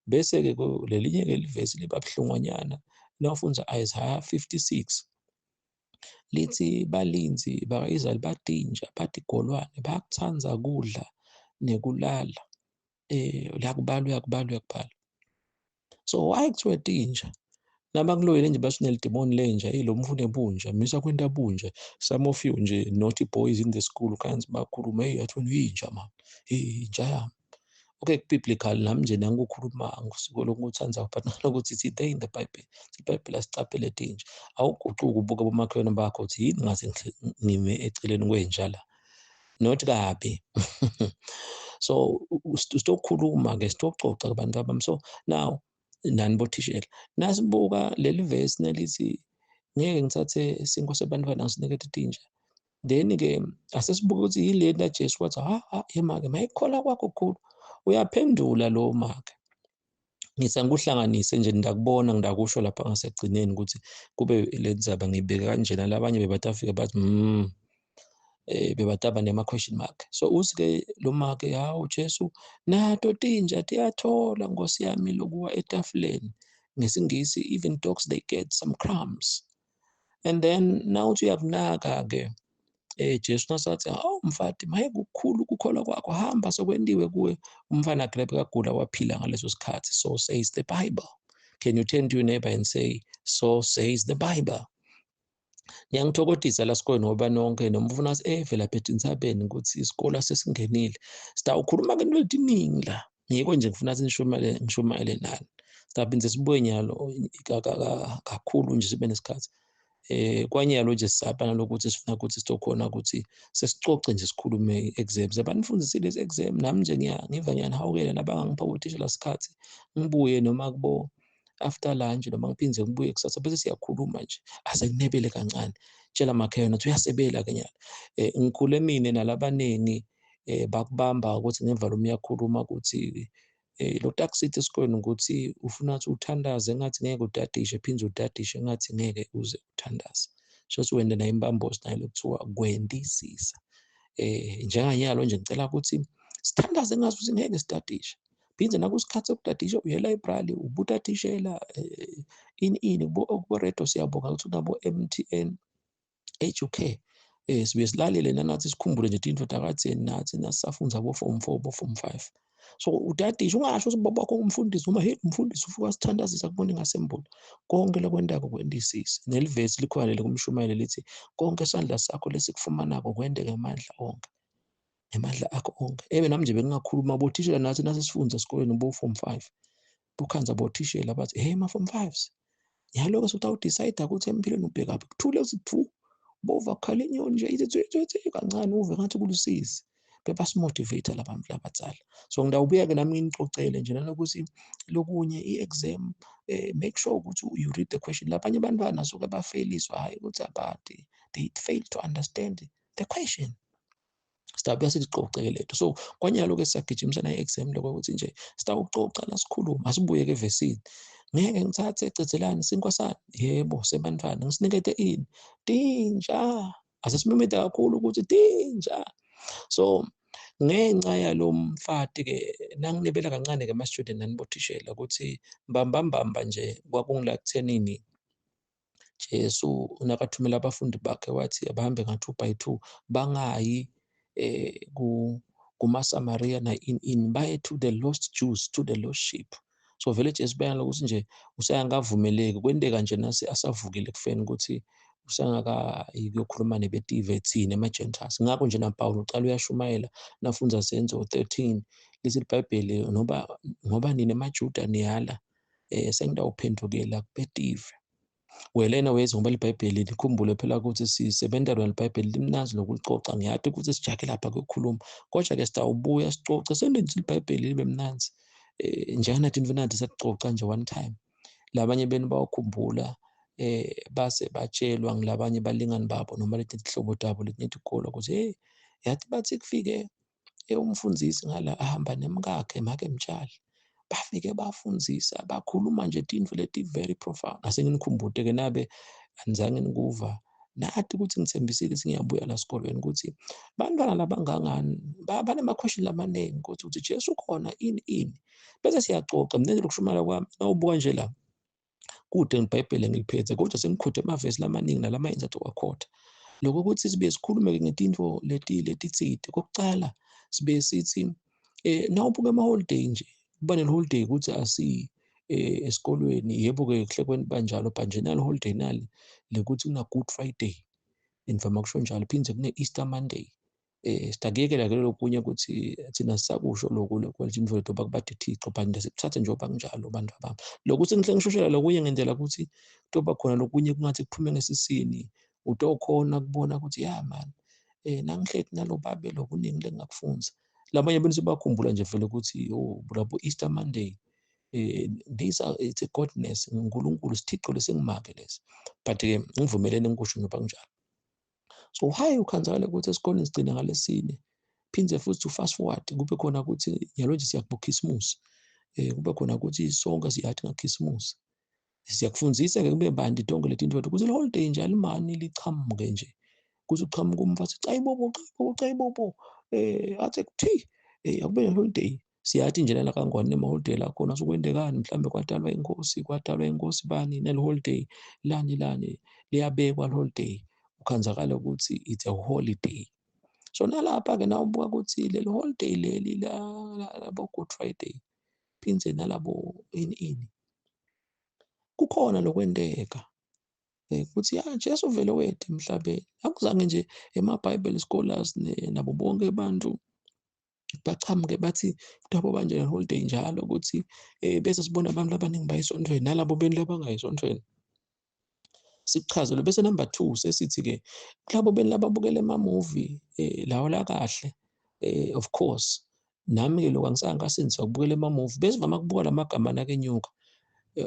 Bese-ke lelinye-ke livesi liba buhlungwanyana nawufundza Isaiah 56. Lithi balinzi baka-Israyeli batinja, batigolwane, bayakutsandza kudla nekulala. Uyakubala uyakubala uyakubala. So why kuthiwe tinja? Nabakuloyile nje basinelidimoni lenja, hey lo mfune bunja, misa kwenta bunja. Some of you nje naughty boys in the school kanti bakhuluma, hey athi wena uyinja man, hey inja yami. Okay, biblical nami nje nangikukhuluma ngusiko lokuthanda, but nalokuthi it's there in the Bible. IBhayibheli asicaphele tinja. Awugucuki ubuke bomakhelwane bakho uthi yini ngathi ngime eceleni kwenja la. Not kabi. So sitokhuluma ke, sitococa kubantu abami. So now nani bothishela, nasibuka leli verse nelithi ngeke ngithathe isinkwa sebantwana ngisinikete tinja. Then ke asesibuka ukuthi yile nto Jesu wathi ha ha yema ke mayikhola kwakho kukhulu. Uyaphendula lo make. Ngithi angikuhlanganise nje, ndakubona ndakusho lapha ngasegcineni ukuthi kube le ndzaba ngibeka kanjena, labanye bebatafika bathi bebataba nema question mark. So uthi ke lo make, hawu Jesu, nato tinja tiyathola Nkosi yami lokuwa etafuleni. NgesiNgisi even dogs they get some crumbs. And then now uthi uyakunaka ke Jesu nasathi, hawu mfati, maye kukhulu ukukholwa kwakho, hamba sokwentiwe kuwe. Umfana grebe kagula waphila ngaleso sikhathi. So says the Bible. Can you turn to your neighbor and say, so says the Bible? Ngiyangithokodisa la sikoleni ngoba nonke noma ufuna vela phethe insabeni ukuthi isikole sesingenile. Sitawukhuluma ke into etiningi la. Ngiko nje ngifuna ukuthi ngishumayele nani. Sitawuphinde sibuye nyalo kakhulu nje sibe nesikhathi. Kwanyalo nje sisapha lokuthi sifuna ukuthi sitokhona ukuthi sesicoce nje sikhulume exams. Abanifundisile exam nami nje ngiva ngiyanihawukela nabangangipha uthisha sikhathi ngibuye noma kubo after lunch noma ngiphinde ngibuye kusasa bese siyakhuluma nje. Asekunebele kancane. Tshela makhaya uthi uyasebela ke nyalo. Ngikhule mina nalabaningi bakubamba ukuthi ngemva lomiyakhuluma ukuthi lo taxi esikoleni ukuthi ufuna ukuthi uthandaze ngathi ngeke udadishe, phinde udadishe ngathi ngeke uze uthandaze. So wena nayo imbambo sinayo lokuthiwa kwentisisa. Njenganyalo nje ngicela ukuthi sithandaze ngathi ukuthi ngeke sidadishe. Phinde nakusikhathi sokudadisha uye library ubutadishela ini kubo radio. Siyabonga ukuthi kunabo MTN HUK. Sibuye silalele nanathi sikhumbule nje into takadzeni nathi nasafundza bo form 4 bo form 5. So udadisha ungasho ukuthi baba wakho umfundisi uma hey umfundisi ufika sithandazisa kubona ingasembula. Konke lokwendako kwendisise. Nelivesi likhona leli kumshumayeli lithi konke isandla sakho lesikufumanako kwende ngamandla onke. Ngamandla akho onke. Ebe nami nje bengingakhuluma bothishela nathi nasesifundza esikoleni bo form 5. Bukhanza bothishela bathi hey ma form 5s. Nyalo ke sotawudecide ukuthi empilweni ubhekaphi. Kuthule uthi thu. Bova kukhala inyoni nje ithi thwi thwi kancane uve ngathi kulusizi. Bebasimotivate labantu labadzala. So ngidawubuya ke nami nginicocele nje nalokuthi lokunye i-exam make sure ukuthi you read the question. Labanye abantwana suke bafeliswa hayi ukuthi abadi, they fail to understand the question. Sitawubuya sicoceke letho. So kwanyalo ke siyagijimisana i-exam lokho ukuthi nje sitawucoca la sikhuluma. Asibuye ke evesini. Ngeke ngithathe ecethelani sinkwa sani, yebo sebantwana ngisinikete ini tinja. Asesimemete kakhulu ukuthi tinja. So ngenxa yalo mfati ke nanginebela kancane ke ma-student nanibothishela ukuthi mbambambamba nje kwakungila kuthenini Jesu nakathumela abafundi bakhe wathi abahambe nga 2 by 2 bangayi kumaSamaria na in baye to the lost Jews, to the lost sheep. So vele Jesu bayana ukuthi nje useyangavumeleki kwenteka nje nase asavukile kufeni ukuthi usangakayi kuyokhuluma nebetive thina ema-Gentiles. Ngakho nje na Paulo uqala uyashumayela nafundza Senzo 13 lithi iBhayibheli ngoba nina emaJuda niyala sengidawuphendukela kubetive. Welena wezi ngoba liBhayibheli likhumbule phela ukuthi sisebenza lona liBhayibheli limnanzi lokulicoca. Ngiyati ukuthi sijake lapha kuyokhuluma, kodwa-ke sitawubuya sicoce sente nje liBhayibheli libe mnanzi. Njenganathi intfo sakucoca nje one time. Labanye benu bawukhumbula base batshelwa ngilabanye balingani babo noma letinye tihlobo tabo letinye tikolo ukuthi hey, yathi bathi kufike umfundisi ngala ahamba nemkakhe make Mtshali, bafike bafundzisa bakhuluma nje tintfo leti very profound. Ase nginikhumbute-ke nabe anizange nikuva, nathi ukuthi ngithembisile ukuthi ngiyabuya la esikolweni ukuthi bantwana labangangani banema-question lamaningi ukuthi uthi Jesu ukhona ini ini, bese siyacoca. Mina nje lokushumayela kwami nawubuka nje la kude ngeBhayibheli ngiliphethe, kodwa sengikhothe amavesi lamaningi nalamanye ngizathi wakhotha. Lokho ukuthi sibe sikhulume ngetintfo leti letitsite. Kokucala sibe sithi nawubuka ama-holiday nje, kuba ne-holiday ukuthi asi esikolweni, yebo-ke kuhle kwenu banjalo, but nje nali holiday nali lekuthi kuna Good Friday, ngivama kusho njalo, phindze kune Easter Monday. Sitakuyekela-ke lokunye ukuthi thina sisakusho lokhu lokhu leto bakubade Thixo, but nje sikuthathe njengoba kunjalo bantu bami. Lokuthi ngihle ngishushela lokunye ngendlela ukuthi kutoba khona lokunye kungathi kuphume ngesisini, utokhona kubona ukuthi ya man, nangihleti nalo babe lokuningi lengingakufunza. Labanye benu sebakhumbula nje vele ukuthi oh labo Easter Monday, these are, it's a godness, uNkulunkulu sithixo lesingimake lesi. But-ke ngivumelene ngikusho njengoba kunjalo. So why ukhanzakala ukuthi esikoleni sigcina ngalesine, phindze futhi to fast forward kube khona ukuthi nyalo nje siyakubo Christmas, kube khona ukuthi sonke siyathi ngaChristmas. Siyakufundzisa-ke kube banti tonke letinto ukuthi le holiday nje alimani lichamuke nje, kuze uchamuke umfasi cayibobo cayibobo cayibobo, athi kuthi akube ne holiday. Siyathi nje lana kaNgwane nema-holiday la khona sokwendekani, mhlambe kwadalwa inkosi, kwadalwa inkosi bani, nel holiday lani lani liyabekwa holiday, ukhanzakala ukuthi it's a holiday. So nalapha-ke nawubuka ukuthi leli holiday leli labo Good Friday phindze nalabo ini ini, kukhona lokwenteka ukuthi ya Jesu vele wethu emhlabeni. Akuzange nje ema-Bible scholars nabo bonke abantu bachamuke bathi kuthiwa banje holiday njalo ukuthi bese sibona abantu abaningi bayisontweni nalabo beni labangayisontweni. Sikuchazele. Bese number 2 sesithi-ke kulabo beni lababukela ema-movie lawo la kahle, of course nami-ke lokhu angisange ngasindiswa ukubukela ema-movie, besivama kubuka lamagama nakenyuka.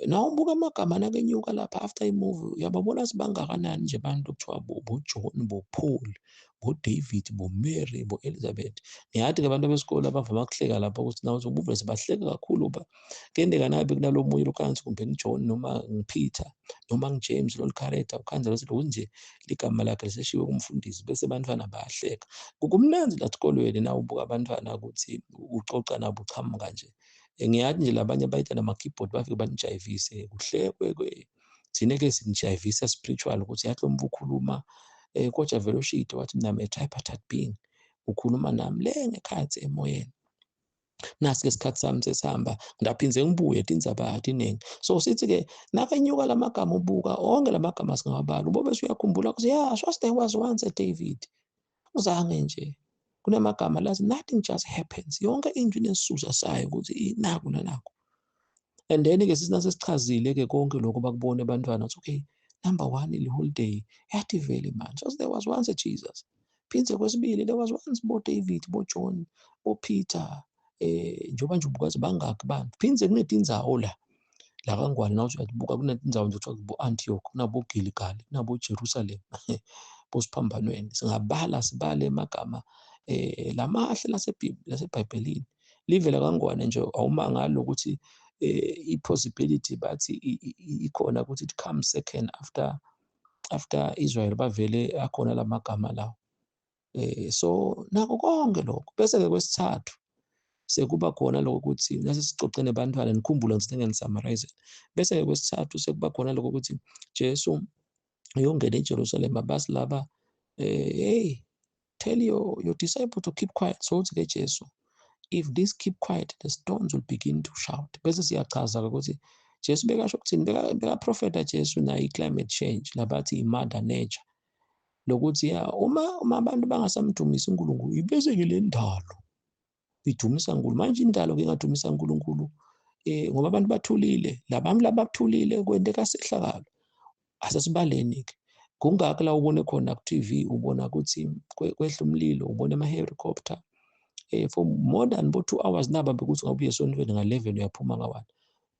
Nawubuka amagama nakenyuka lapha after i-movie uyababona sibangakanani nje abantu kuthiwa bo-John, bo-Paul, bo-David, bo-Mary, bo-Elizabeth. Ngiyathi-ke abantu besikole abavama kuhleka lapha ukuthi nawe ubuvele sebahleka kakhulu ba kuyenteka nabe kunalo munye lokhanzi kumbe ngi-John noma ngi-Peter noma ngi-James lo character ukhanza bese lokhu nje ligama lakhe liseshiwe kumfundisi bese abantwana bayahleka. Kumnanzi la esikolweni na ubuka abantwana ukuthi ucoca nabo uchamuka nje. Ngiyathi nje labanye bayita nama-keyboard bafike banijayivise kuhlekwe thina-ke sinijayivisa spiritual ukuthi yathi lo mfo ukhuluma kodwa vele ushito wathi mina I'm a tripartite being, ukhuluma nami le ngekhathi emoyeni. Nasi-ke isikhathi sami sesihamba ngidaphinze ngibuye tindzaba tiningi. So sithi-ke nakanyuka lamagama ubuka onke lamagama singawabala ubobe usuyakhumbula ukuthi yeah, so there was once a David. Uzange nje kunamagama lathi nothing just happens, yonke into inesisusa sayo ukuthi naku nanaku. And then-ke sisina sesichazile-ke konke lokho bakubona abantwana ukuthi okay, number 1 le holiday yathi vele manje so there was once a Jesus. Phindze kwesibili there was once bo David, bo John, bo Peter, njengoba nje ubukwazi bangaki bantu. Phindze kunetindzawo la la kaNgwane nawuthi uyazibuka kunetindzawo nje kuthiwa bo Antioch, kunabo Gilgal, kunabo Jerusalem, bosiphambanweni. Singabala sibale amagama lamahle laseBhayibhelini. Livela kaNgwane nje awumangalo ukuthi i-possibility bathi ikhona ukuthi it comes second after Israel bavele akhona lamagama lawo. So nako konke lokho. Bese-ke kwesithathu sekuba khona lokho ukuthi nase sicoce nebantwana nikhumbule ngithi ngani-summarize. Bese-ke kwesithathu sekuba khona lokho ukuthi Jesu uyongena eJerusalema basi laba hey, tell your disciple to keep quiet. So uthi-ke Jesu, if this keep quiet, the stones will begin to shout. Bese siyachaza-ke ukuthi Jesu bekasho ukuthini, bekaprofeta Jesu nayo i-climate change labathi i-mother nature. Lokuthi ya uma abantu bangasamdumisi uNkulunkulu, ibese-ke le ndalo idumisa uNkulunkulu. Manje indalo ke ingadumisa uNkulunkulu ngoba abantu bathulile, labantu labathulile kwenteka sehlakalo. Asesibaleni-ke kungakho la ubone khona ku-TV, ubona ukuthi kwehla umlilo, ubona ama-helicopter for more than bo 2 hours naba bekuthi ngabe uye esontweni nga-11 uyaphuma nga-1.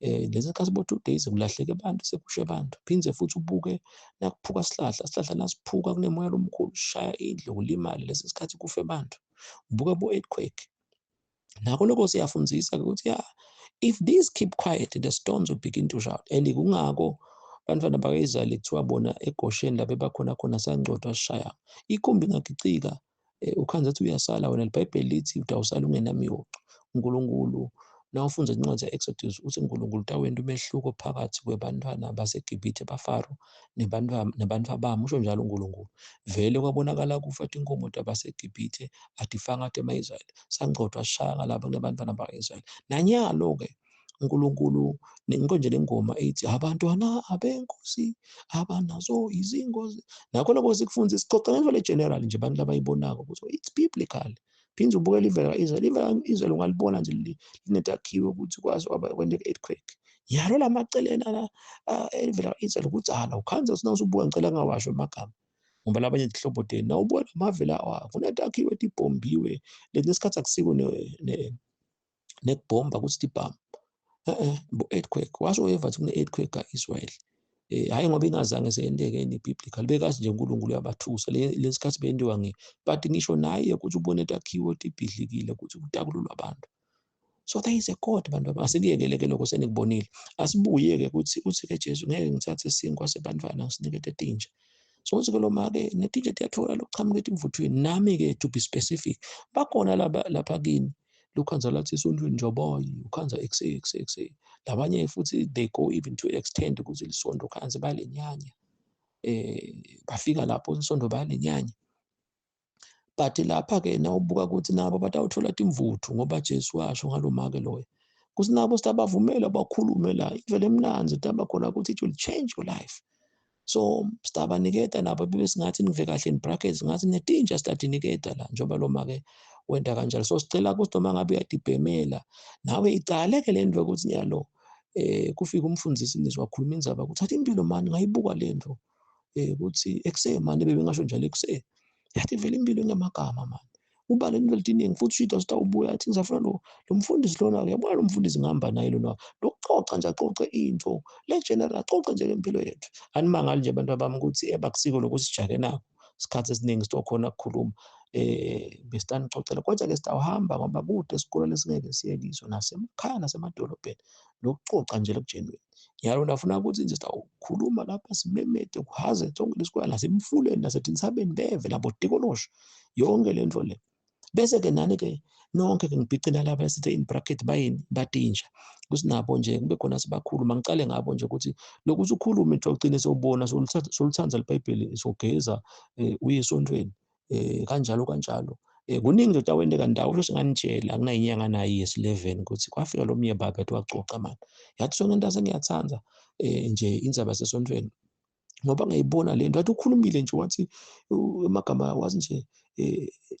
Lesi sikhathi bo 2 days kulahleke abantu, sekushe abantu. Phinde futhi ubuke nakuphuka sihlahla, sihlahla nasiphuka kunemoya lomkhulu shaya indlu kulimale, lesi sikhathi kufe abantu. Ubuke bo earthquake. Nako lokho siyafundisa ukuthi ya, if these keep quiet the stones will begin to shout. And kungako bantwana baka-Israyeli kuthiwa bona eGosheni lapho bakhona khona sangcodwa sishaya ikhumbi ingagicika, ukhanza ukuthi uyasala wena. IBhayibheli lithi utawusala ungenamiyoco. uNkulunkulu nawufunda incwadi ya-Exodus uthi uNkulunkulu utawenta umehluko phakathi kwebantwana baseGibhithe baFaro nebantwana bami, usho njalo uNkulunkulu. Vele kwabonakala kufa tinkomo tabaseGibhithe atifanga tema-Israyeli, sangcodwa sishaya ngalabo kunebantwana baka-Israyeli. Nanyalo-ke uNkulunkulu nje lengoma ethi abantwana abenkosi abanazo izingozi, nakho lokho sikufundisa, sixoxa ngento le general nje abantu labayibonako ukuthi it's biblical. Phinde ubukele ivela ka-Israel, ivela ka-Israel ungalibona nje linetakhiwe ukuthi kwazi kwenteka earthquake. Nyalo lamaceleni ala evela ka-Israel ukuthi ala ukhanza sinawusubuka, ngicela ngawasho amagama ngoba labanye inhlobo tenu nawubona amavela awa kunetakhiwe tibhombiwe. Lesi sikhathi akusiko nekubhomba ukuthi tibhamu, bo earthquake. Washo weva ukuthi kune earthquake ka-Israel. Hayi ngoba ingazange seyenteke in biblical, bekazi nje uNkulunkulu uyabathusa lesikhathi bentiwa ngi, but ngisho naye ukuthi ubone takhiwo tibhidlikile ukuthi kutakululwa abantu. So there is a God, bantu asikuyekele lokho senikubonile. Asibuye-ke ukuthi uthi-ke Jesu ngeke ngithathe isinkwa sebantwana ngisinikete tinja. So uthi-ke lo make netinja tiyathola lokuchamuka etimvuthweni. Nami-ke to be specific, bakhona lapha kini lukhanza lathi esontweni njoboyi ukhanza exe exe exe. Labanye futhi they go even to extend ukuthi lisonto khanze balenyanya, bafika lapho isonto bayalenyanya. But lapha-ke nawubuka ukuthi nabo batawuthola timvuthu ngoba Jesu washo ngalo make loyo kuthi nabo sitabavumela bakhulume la indlela emnanzi taba khona ukuthi it will change your life. So sitabaniketa nabo bebe singathi nive kahle in brackets ngathi netinja sitatiniketa la njengoba lo make wenta kanjalo. So sicela ukuthi noma ngabe uyatibhemela nawe icaleke le nto ukuthi nyalo kufika umfundisi nizwakhuluma indzaba ukuthi athi impilo mani ngayibuka le nto ukuthi ekuse mani bebengasho njalo ekuse yathi vele impilo ingamagama mani uba le nto letiningi futhi shida sitawubuya athi ngizafuna lo mfundisi lona, uyabona lo mfundisi ngihamba naye lona lokucoca nje acoce into le general acoce nje lempilo yethu. Animangali nje abantu abami ukuthi ebakusiko lokuthi sijake nako isikhathi esiningi sitokhona ukukhuluma besitanicocela, kodwa-ke sitawuhamba ngoba kude isikole lesingeke siye kiso nasemakhaya nasemadolobheni lokucoca nje lokugenuine. Nyalo nafuna ukuthi nje sitawukhuluma lapha simemede kuhaze sonke lesikole nasemfuleni nasetintsabeni beve nabo tikolosho yonke le nto le. Bese-ke nani-ke nonke-ke ngibhicina lapha sithi in bracket bayini batinja ukuthi nabo nje kube khona sibakhuluma. Ngicale ngabo nje ukuthi lokuthi ukhulume nje ugcine sewubona soluthanza iBhayibheli sogeza uye esontweni kanjalo kanjalo. Kuningi nje otawenteka ndawo usho singanitshela akunayinyanga nayo yes11 ukuthi kwafika lo mnye baba ethi wacoca mani yathi sonke into sengiyathanda nje indzaba yasesontweni ngoba ngiyibona le nto. Wathi ukhulumile nje wathi amagama wazi nje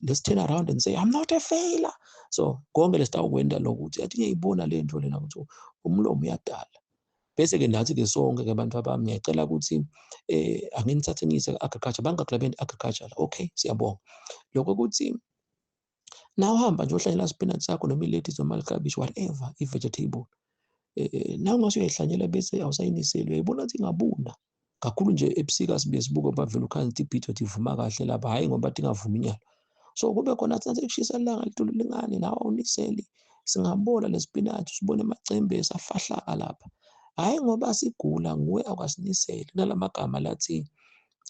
let's turn around and say I'm not a failure. So konke lesitawukwenda lokuthi athi ngiyibona le nto lena ukuthi umlomo uyadala. Bese-ke nathi-ke sonke-ke abantu abami ngiyacela ukuthi anginithathe ngiyise agriculture bangakulabe agriculture la. Okay, siyabonga lokho ukuthi na uhamba nje ohlanyela spinach sakho noma i-lettuce noma ikhabishi whatever i-vegetable na ungase uyayihlanyela bese awusayiniseli uyayibona ukuthi ingabuna kakhulu nje ebusika sibuye sibuke bavele ukhanzi ibhidoti ivuma kahle lapha, hhayi ngoba tingavumi inyalo. So kube khona thina sekushisa ilanga litulu lingani nawe awuniseli singabola lesipinatshi sibone amacembe esafahlaka lapha, hhayi ngoba sigula nguwe awukasiniseli. Kunalamagama lathi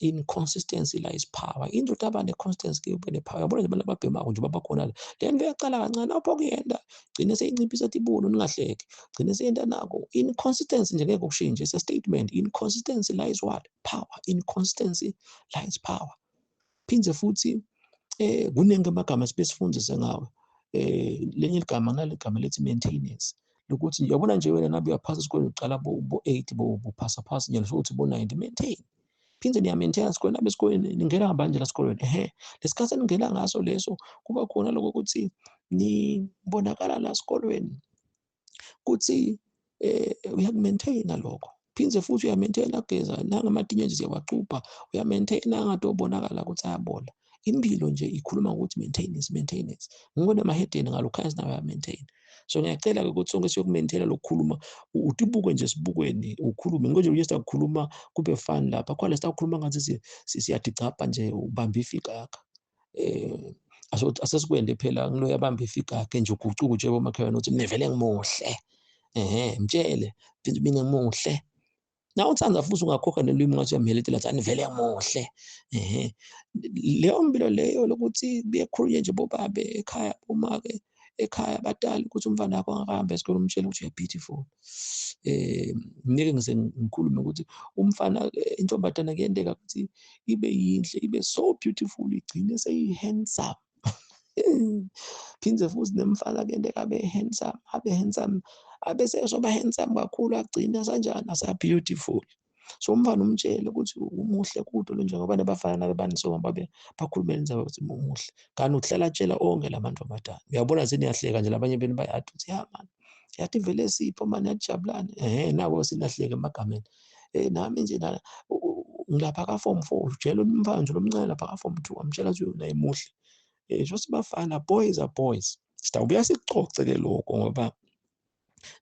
inconsistency lies power. Indoda aba ne-consistency ke ube ne-power. Yabona nje abantu ababhemako nje babakhona la le nto iyaqala kancane apho kuyenda gcine seyinciphisa tibunu ningahleki gcine seyenda nako. Inconsistency nje ngeke kushintshe, it's a statement. Inconsistency lies what? Power. Inconsistency lies power. Phinde futhi kuningi amagama sibe sifundise ngawe. Lenye igama nalegama lethi maintenance lokuthi uyabona nje wena nabe uyaphasa esikoleni uqala bo 8 bo phasa phasa nje futhi bo 90 maintain. Phinde niya-maintain esikoleni nabe esikoleni ningena ngabanje la esikoleni lesikhathi eningena ngaso leso kuba khona lokho ukuthi nibonakala la esikolweni kuthi uyaku-maintain lokho. Phindze futhi uyamaintaina kugeza nangamatinyo nje siyawacupha, uyamaintaina angathi obonakala ukuthi ayabola. Impilo nje ikhuluma ngokuthi maintenance, maintenance. Ngibona emahedeni ngalokho nawe uyamaintain. So ngiyacela-ke ukuthi sonke siyokumaintaina lokukhuluma, utibuke nje sibukweni ukhulume. Ngoba nje sitakukhuluma kube fun lapha, khona sitakukhuluma ngathi siyadigcabha nje ubamba ifikakha. Asesikwende phela ngiloyo abamba ifikakhe nje ugucuka utshele bomakhelwane ukuthi mina vele ngimuhle. Mtshele mina ngimuhle. Na uthanda futhi ungakhokha nelwimi ngathi uyamheletela athi anivele muhle. Leyo mpilo leyo lokuthi kuyekhulunywe nje bobabe ekhaya, bomake ekhaya, abadali ukuthi umfana wakho angakahambi esikoleni umtshele ukuthi uya beautiful. Ngeke ngize ngikhulume ukuthi umfana intombazana kuyenteka ukuthi ibe yinhle, ibe so beautiful, igcine seyi-handsome. Phindze futhi nemfana kuyenteka abe handsome, abe handsome, abe sesoba handsome kakhulu, agcine asanjani asa-beautiful. So umfana umtshele ukuthi umuhle kude lo, njengoba nabafana nabe banisoma babe bakhulume indaba ukuthi umuhle. Kanti uhlala atshela onke labantu abadala. Uyabona seniyahleka nje labanye benu bayathi ukuthi ya man, yathi vele sipho man, yajabulane. Nabo sinahleka emagameni. Nami nje ngilapha ka form 4, utshela umfana nje lomncane lapha ka form 2, amtshela ukuthi naye muhle. Just bafana, boys are boys. Sitawubuya sikucoce ke lokho ngoba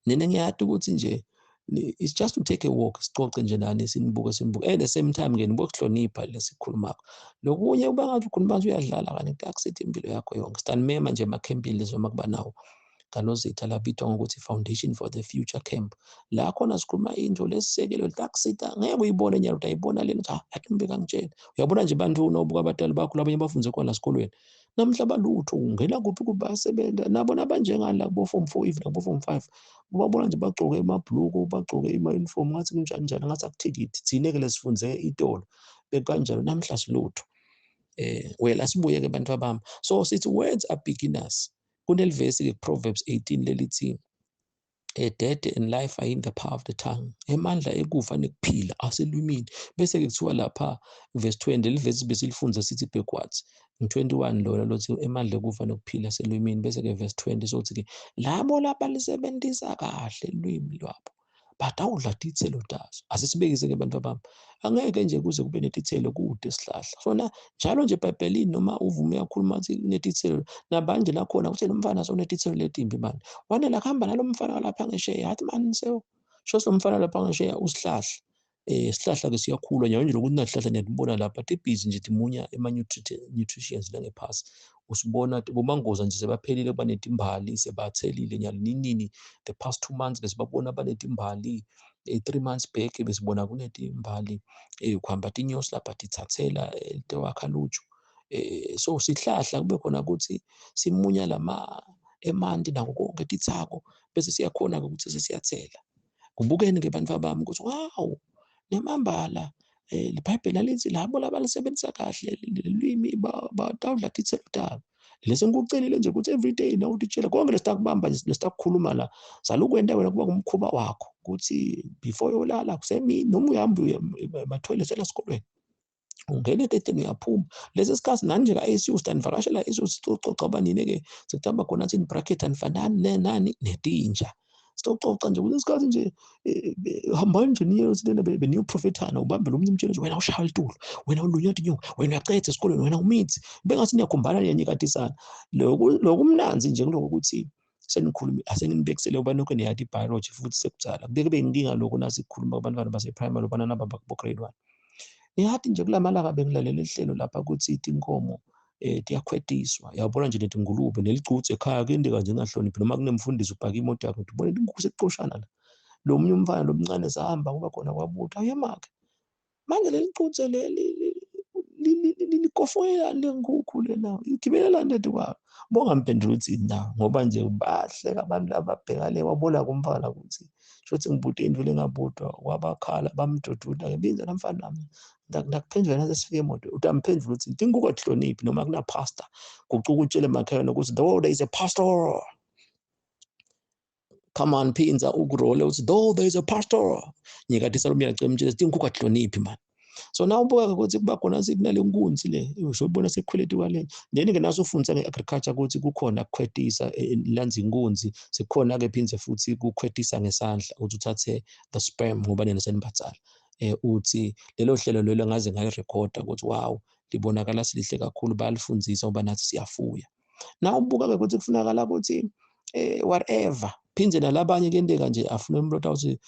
nina ngiyati ukuthi nje it's just to take a walk, sicoce nje nani, sinibuke sinibuke. At the same time ke nibuke kuhlonipha lesikhulumako. Lokunye kuba ngathi ukhuluma ngathi uyadlala kanti akusithi impilo yakho yonke. Sitanimema nje emakhempini lezoma kuba nawo kanozitha labitwa ngokuthi Foundation for the Future Camp. La khona sikhuluma into lesisekelo takusita ngeke uyibone nyalo, utayibona lena uthi athi ngibeka ngitshela. Uyabona nje bantu unobuka abadali bakho labanye bafunze khona esikolweni. Namhla balutho ungena kuphi kubasebenza nabo nabanjengala kubo form 4 even kubo form 5 ubabona nje bagcoke emabhluku, bagcoke ima-uniform ngathi kunjani njani, ngathi akuthikithi. Thina ke lesifunze itolo bekanjalo namhla silutho. Well asibuye ke bantu abami. So sithi words are beginners. Kunelivesi ke Proverbs 18 lelithi death and life are in the power of the tongue. Emandla ekufa nekuphila aselwimini. Bese ke kuthiwa lapha verse 20, lelivesi besilifunza sithi backwards. 21 lona lothi emandla ekufa nokuphila aselwimini. Bese ke verse 20 sothi ke labo labalisebenzisa kahle lwimi lwabo batawudla titselo tazo. Asisibekise ke bantu abami, angeke nje kuze kube netitselo kude sihlahla. Sona njalo nje eBhayibhelini noma uvume uyakhuluma athi kunetitselo nabanje lakhona kuthi lo mfana sonetitselo letimbi mani. Wanela kuhamba nalomfana lapha ngesheya athi mani sewu sho lo mfana lapha ngesheya usihlahla. Sihlahla ke siyakhula nje nje lokuthi nasihlahla niyabona lapha tibhizi nje timunya ema nutrients langephasi. Usibona bomangoza nje sebaphelile kuba netimbali, sebathelile nyalo ninini the past 2 months besibabona banetimbali, 3 months back besibona kunetimbali, kuhamba tinyosi lapha tithathela tewakha luju. So sihlahla kube khona ukuthi simunya lama emanti nako konke titsako bese siyakhona ukuthi sesiyathela. Kubukeni ke bantu abami ukuthi wow nemambala iBhayibheli lithi labo labalisebenzisa kahle lelwimi batawudla titselo tabo. Lese ngikucelile nje ukuthi every day na utitshela konke lesitakubamba nje lesitakukhuluma la salukwenta wena kuba ngumkhuba wakho ukuthi before uyolala kusemini noma uyahamba uye ema-toilet esikolweni ungena eteteni uyaphuma. Lesi sikhathi nani nje ka-ICU sitanivakashela I-C U sicoca abanini ke sekuhamba khona athi in bracket anifanani nani netinja. Sicoca nje kulesi sikhathi nje hambani nje niye lena beniyoprofethana ubambe lo mnye umtshele nje wena ushaya litulo, wena ulunya tinyoka, wena uyacetha esikolweni, wena umithi bengathi niyakhombana niyanyikatisana. Lokumnanzi nje kuloko ukuthi senikhuluma asenginibekisele kuba nokho niyathi biology futhi sekudzala kubeke kube inkinga lokho nasikhuluma kubantwana base-primary bana naba bo grade 1. Niyathi nje kulamalanga bengilalela ihlelo lapha ukuthi tinkomo tiyakhwetiswa. Uyabona nje netingulube nelicuthe ekhaya kuyenteka nje engahloniphi noma kunemfundisi ubhaka imoto yakhe ubona inkukhu sekuxoshana la. Lo munye umfana lomncane sahamba kuba khona kwabuthi ayemakhe manje lelicuthe leli likofoyela lenkukhu lena igibelelani lethi kwabo. Bongamphendula uthi na ngoba nje bahleka abantu ababheka le wabona kumfana ukuthi shothi ngibude into lengabudwa wabakhala bamdududa ngebinza lamfana nami ndakuphendula naze sifike emoto utamphendula uthi tinkukhu atihloniphi noma kuna pastor gucuka utshele makhelwane ukuthi though there is a pastor come on phinza ukurole uthi though there is a pastor nyikatisa lo myacela umtshele tinkukhu atihloniphi man. So na ubuka ukuthi kuba khona sikunale nkunzi le uzobona sekukhweleti kwale, then ke naso ufundisa nge-agriculture ukuthi kukhona kukhwetisa lanza inkunzi, sekukhona ke phindze futhi kukhwetisa ngesandla ukuthi uthathe the sperm ngoba nina senibadzala. Uthi lelo hlelo lelo ngaze ngalirekhoda ukuthi wow, libonakala silihle kakhulu, bayalifundzisa ngoba nathi siyafuya. Na ubuka-ke ukuthi kufunakala ukuthi whatever phindze nalabanye kuyenteka nje afune umuntu otawuthi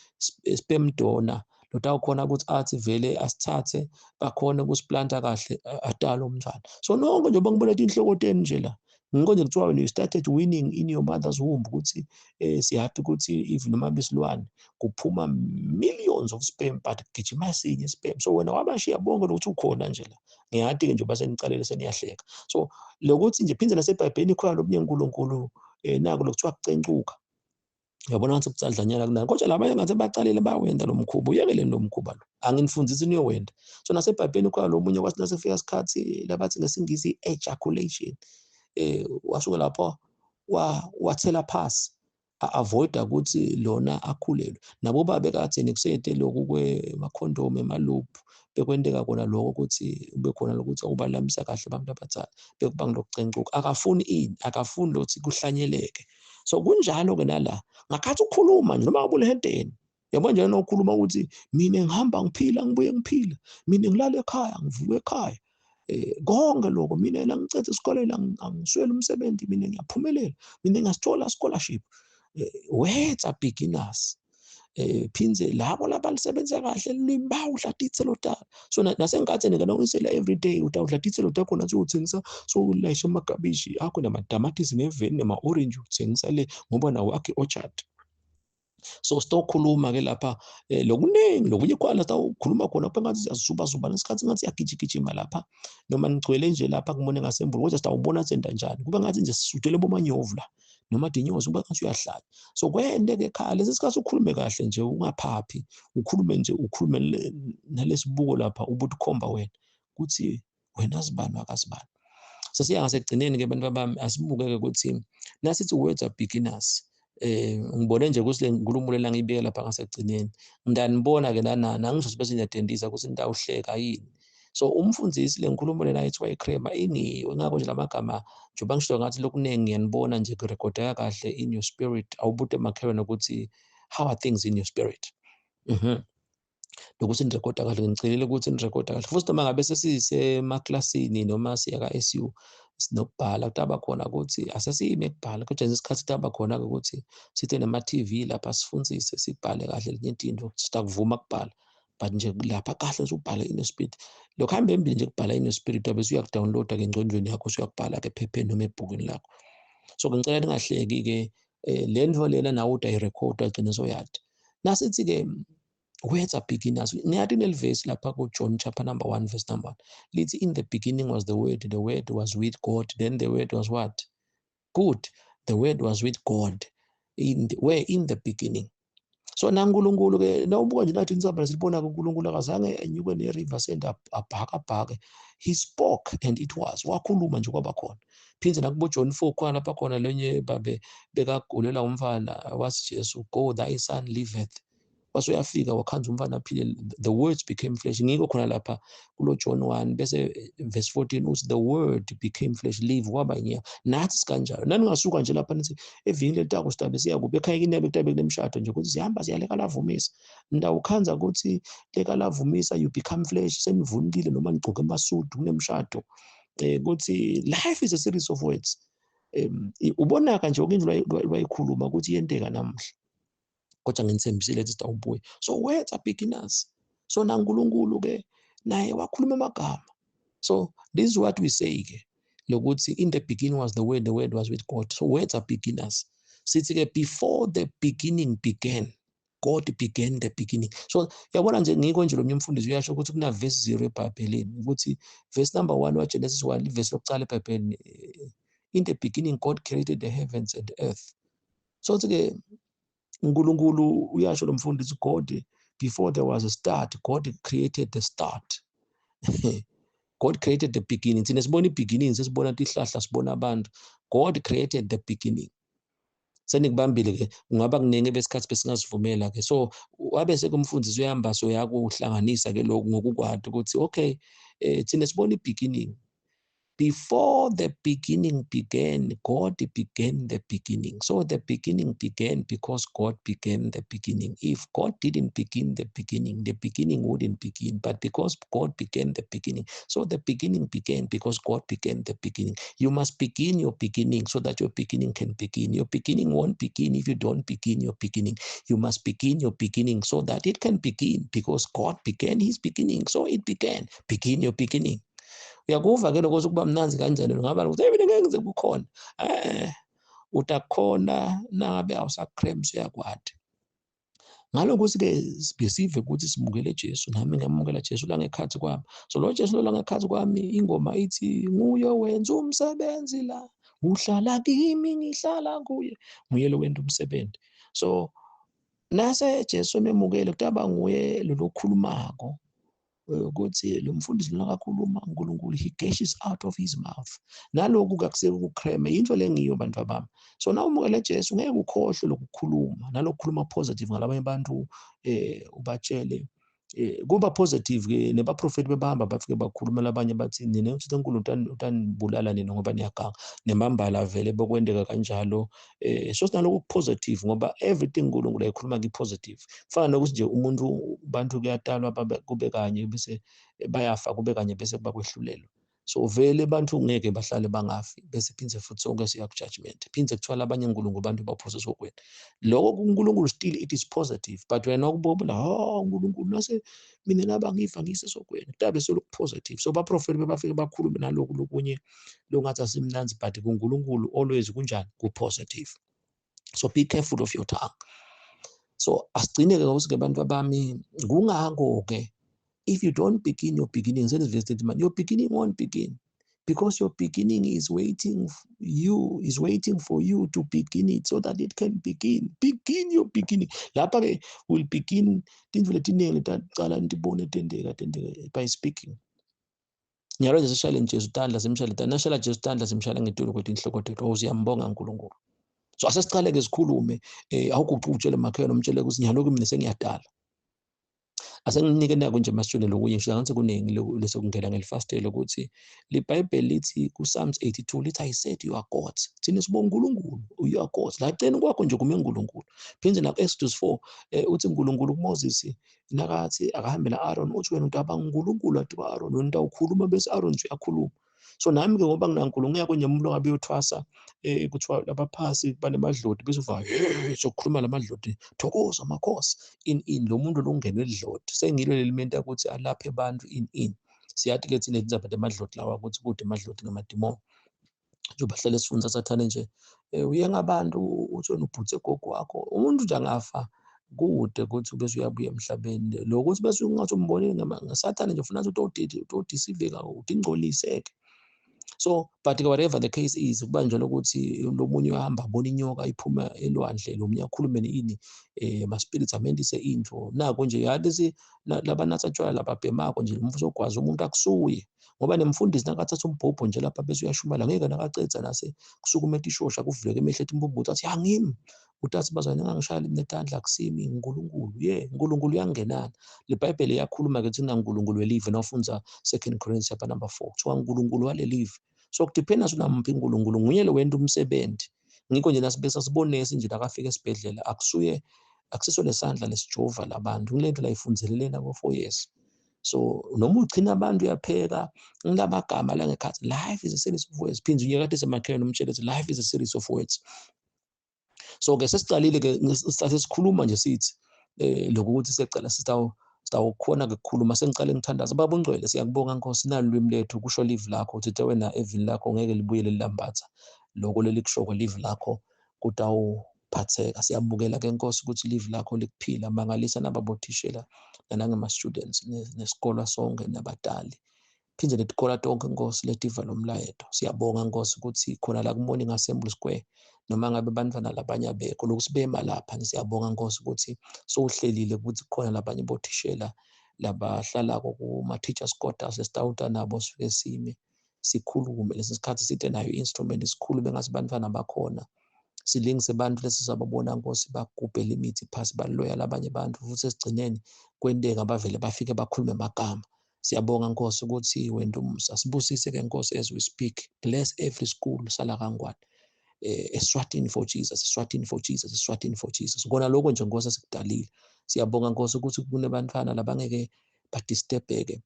sperm donor lotawukhona ukuthi athi vele asithathe bakhone ukusiplanta kahle atale umntwana. So nonke njengoba ngibona inhloko tenu nje la, ngikho nje kuthiwa when you started winning in your mother's womb ukuthi siyathi ukuthi even noma besilwane kuphuma millions of sperm but kugijima sinye sperm. So wena wabashiya bonke lokuthi ukhona nje la. Ngiyati-ke njengoba senicalele seniyahleka. So lokuthi nje phindze nasebhayibhelini khona lobunye uNkulunkulu nako lokuthiwa kucencuka. Uyabona ngathi kucadlanyana kunani, kodwa labanye ngathi bacalile bawenda lo mkhuba, uyekeleni lo mkhuba lo, anginifundisi niyowenda. So nasebhayibhelini khona lo munye kwathi nasefika isikhathi labathi ngesingisi ejaculation, wasuka lapho wathela phasi avoida ukuthi lona akhulelwe. Nabo babekade kusete lokhu kwemakhondomu emaluphu bekwenteka kona lokho ukuthi ube khona lokuthi ubalamisa kahle abantu abadala bekuba ngilokucencuka. Akafuni ini, akafuni lokuthi kuhlanyeleke. So kunjalo-ke nala ngakhathi ukhuluma nje noma ubule hedeni, yabo nje nokukhuluma ukuthi mina ngihamba ngiphila ngibuye ngiphila, mina ngilala ekhaya ngivuka ekhaya, konke lokho mina la ngicethe esikoleni angiswele umsebenzi, mina ngiyaphumelela, mina ngiyasithola scholarship. Words are beginners. Phindze labo labalisebenza kahle lulwimi bawudla titselo talo. So nasenkathini ke nawuyisela every day utawudla titselo takhona uthengisa, so ulayisha amakabishi akho namatamatisi ngeveni nama-orange uthengisa le ngoba nawo akhe orchard. So sitokhuluma ke lapha lokuningi lokunye khona sitawukhuluma khona lapha ngathi siyazuba nesikhathi ngathi siyagijigijima lapha noma nigcwele nje lapha kumone ngasembulo, kodwa sitawubona senta njani kube ngathi nje sisudele bomanyovu la noma dinyozi kube ngathi uyahlala. So kwente-ke ekhaya lesi sikhathi ukhulume kahle nje, ungaphaphi, ukhulume nje, ukhulume nalesibuko lapha ubuthi ukhomba wena ukuthi wena sibani wakasibani. Sesiya ngasekugcineni-ke bantu bami, asibuke-ke ukuthi nasithi words are beginners. Ngibone nje ukuthi le nkulumo lena ngiyibeke lapha ngasekugcineni, ngiyanibona-ke lana nangisho bese ngiyadendisa ukuthi nitawuhleka yini. So umfundisi le nkulumo lena ethiwa i-crema ingiyo, ingakho nje lamagama njengoba ngisho ngathi lokuningi ngiyanibona nje kurekhodeka kahle in your spirit. Awubute makhelwane ukuthi how are things in your spirit. Lokuthi nirekhoda kahle, ngicelile ukuthi nirekhoda kahle futhi noma ngabe sesisemaklasini noma siya ka-SU sinokubhala, kutaba khona ukuthi asesiyime kubhala, kodwa nje isikhathi kutaba khona-ke ukuthi sithe nama-TV lapha sifundise sibhale kahle elinye itinto, sitakuvuma kubhala but nje lapha kahle nje ubhale in spirit. Lokho hambe embili nje kubhala in spirit bese uyakudownloada ke engcondweni yakho, usuyakubhala-ke ephepheni noma ebhukwini lakho. So ngicela ningahleki-ke le nto lena nawe utayirekhoda agcine soyadi. Nasithi-ke words are beginners. Niyathi nelivesi lapha ku-John chapter number 1 verse number 1. Lithi in the beginning was the word was with God, then the word was what? Good. The word was with God. In the, where in the beginning. So naNkulunkulu ke nawubuka nje nathi insaba silibona uNkulunkulu akazange enyuke ne-river send abhaka. He spoke and it was. Wakhuluma nje kwaba khona. Phindze nakubo John 4 khona lapha khona lenye babe bekagulela umfana wathi Jesu, go thy son liveth. Wase uyafika wakhanza umfana aphile, the words became flesh. Ngikho khona lapha kulo John 1 bese verse 14 uthi the word became flesh, live kwaba inyama. Nathi sikanjalo. Nani ngasuka nje lapha nithi evikini lelitako sidabe siya kuphi ekhaya kini kutabe kunemshado nje ukuthi sihamba siya lekalavumisa. Ndawukhanza ukuthi lekalavumisa you become flesh, senivunulile noma nigcoke amasudu kunemshado. Ukuthi life is a series of words. Ubonaka nje okindlu lwayikhuluma ukuthi yenteka namuhla. Kodwa nginithembisile ukuthi sitawubuya. So words are beginners. So naNkulunkulu ke naye wakhuluma amagama. So this is what we say ke lokuthi in the beginning was the word was with God. So words are beginners. Sithi ke before the beginning began, God began the beginning. So yabona nje ngikho nje lo mfundisi uyasho ukuthi kuna verse 0 eBhayibhelini ukuthi verse number 1 wa Genesis 1 verse lokuqala eBhayibhelini, in the beginning God created the heavens and the earth. So ke uNkulunkulu uyasho lo mfundisi, God before there was a start, God created the start. God created the beginning. Thina sibona i-beginning, sesibona tihlahla, sibona abantu. God created the beginning. Senikubambile ke, kungaba kuningi besikhathi besingazivumela ke. So wabe sekumfundisi uyahamba, so yakuhlanganisa ke lokhu ngokukwadi ukuthi okay, thina sibona i-beginning. Before the beginning began, God began the beginning. So the beginning began because God began the beginning. If God didn't begin the beginning wouldn't begin. But because God began the beginning, so the beginning began because God began the beginning. You must begin your beginning so that your beginning can begin. Your beginning won't begin if you don't begin your beginning. You must begin your beginning so that it can begin because God began his beginning. So it began. Begin your beginning. Uyakuva ke lokho ukuba mnanzi kanjani ngaba ukuthi mina ngeke ngize kukhona utakhona nangabe awusacramps uyakwati. Ngalokho ke sibesive ukuthi simukele Jesu, nami ngiyamukela Jesu la ngekhathi kwami. So lo Jesu lo ngekhathi kwami, ingoma ithi nguye wenza umsebenzi la, uhlala kimi ngihlala kuye, nguye lo wenza umsebenzi. So nase Jesu memukele kutaba nguye lo lokhulumako ukuthi lo mfundisi lona kakhuluma uNkulunkulu, he gushes out of his mouth. Naloku kakuseke ukukrema into lengiyo bantu bami. So na umukele Jesu ngeke ukhohlwe lokukhuluma, nalokukhuluma positive ngalabanye abantu, ubatshele kuba positive ke. Nebaprofeti bebahamba bafike bakhuluma labanye bathi nina uthi uNkulunkulu utanibulala nina ngoba niyaganga, nemambala vele bokwendeka kanjalo. So sinaloku positive ngoba everything uNkulunkulu ayikhuluma ki positive. Kufana nokuthi nje umuntu bantu kuyatalwa kube kanye bese bayafa, kube kanye bese kuba kwehlulelwa. So vele abantu ngeke bahlale bangafi, bese phindze futhi sonke siya ku judgment, phindze kuthiwa labanye uNkulunkulu abantu baphoswe okweni. Lokho kuNkulunkulu still it is positive, but wena ukubona ha uNkulunkulu nase mina naba ngifa ngisesokweni, kutabe solo positive. So baprofeti bebafike bakhulume naloku lokunye longathi asimnanzi, but kuNkulunkulu always kunjani, ku positive. So be careful of your tongue. So asigcine ke ngokuthi ke bantu abami, kungako ke if you don't begin your beginning, your beginning won't begin because your beginning is waiting you, is waiting for you to begin it so that it can begin. Begin your beginning. Lapha ke will begin tintfo letiningi letaqala ndibone tenteka by speaking. Nyalo nje sishayele Jesu tandla, simshayele tandla, nashala Jesu tandla simshayela ngetulu kwetinhloko tethu. Uziyambonga uNkulunkulu. So asesiqale ke sikhulume, awuguquke utshele makhaya nomtshele ukuthi nyalo kimi sengiyadala. Asenginike nako nje masitshele lokunye ngisho ngathi kuningi lesokungena ngelifastelo ukuthi liBhayibheli lithi ku Psalms 82 lithi I said you are God. Thina sibonga uNkulunkulu, you are God. La ceni kwakho nje kume uNkulunkulu. Phinde na Exodus 4 uthi uNkulunkulu kuMoses nakathi akahambe na Aaron, uthi wena utaba uNkulunkulu athi ku Aaron wena utawukhuluma bese Aaron nje uyakhuluma. So nami ke ngoba nginaNkulunkulu ngiyako nje umuntu ongabe uyothwasa kuthiwa labaphasi banemadloti bese uva sokukhuluma lamadloti thokoza amakhosi in lo muntu longenwe idloti sengilo lelimenta ukuthi alaphe abantu in siyathi ke thina indzaba emadloti lawa ukuthi kude emadloti ngamadimoni njengoba hlale sifundisa sathane nje uye ngabantu uthi wena ubhuthe gogo wakho umuntu nje angafa kude ukuthi bese uyabuya emhlabeni lokuthi bese ungathi umbonile ngasathane nje ufuna ukuthi utodisiveka utingcoliseke. So but whatever the case is kuba njalo ukuthi lo munye uyahamba abona inyoka iphuma elwandle lo munye akhulume ini ma spirits amendise into nako nje yathi labanatha tshwala lababhemako nje umfundisi ogwaza umuntu akusuye ngoba nemfundisi nakathatha umbhobho nje lapha bese uyashumala ngeke nakacedza nase kusukuma etishosha kuvuleke emehlo ethi impumputhe athi angimi utathi bazwane ngangishaya netandla kusimi uNkulunkulu ye uNkulunkulu uyangenana. LeBhayibheli iyakhuluma ke thina uNkulunkulu welive nawufunza 2 Corinthians chapter number 4 kuthiwa uNkulunkulu walelive. So kudependa unamuphi uNkulunkulu nguye lo wenta umsebenzi. Ngikho nje nasibese sibonesi nje nakafika esibhedlela akusuye akusiso lesandla lesijova labantu ngilento la ifunzelelena ko 4 years. So noma ugcina abantu uyapheka ngilabagama la ngekhathi life is a series of words phinde unyaka kade semakhaya nomtshela ukuthi life is a series of words. So ke sesicalile ke sithathe sikhuluma nje sithi lokuthi siyacela sitawukhona ke ukukhuluma sengicale ngithandaza baba ungcwele siyakubonga Nkosi nalwimi lethu kusho live lakho uthi wena evini lakho ngeke libuyele lilambatha lokho lelikusho live lakho kutawuphatheka. Siyabukela ke Nkosi ukuthi live lakho likuphila mangalisa nababothishela nangema students nesikolo sonke nabadali phinde letikolo tonke Nkosi letiva lomlayeto. Siyabonga Nkosi ukuthi khona la ku Morning Assembly Square noma ngabe bantwana labanye abekho lokusibema lapha siyabonga Nkosi ukuthi sowuhlelile ukuthi khona labanye bothishela labahlala kuma teachers quarters esitawuta nabo sifike sime sikhulume lesi sikhathi sithe nayo instrument isikhulume ngathi bantwana bakhona Silingise abantu lesisababona Nkosi bagubhela imithi phasi baloya labanye abantu futhi esigcineni kwenteka bavele bafike bakhulume amagama. Siyabonga Nkosi ukuthi wena umusa. Sibusise ke Nkosi as we speak. Bless every school sala kaNgwane. Eswatini for Jesus, Eswatini for Jesus, Eswatini for Jesus. Kona lokho nje Nkosi esikudalile. Siyabonga Nkosi ukuthi kunebantwana labangeke badisturbeke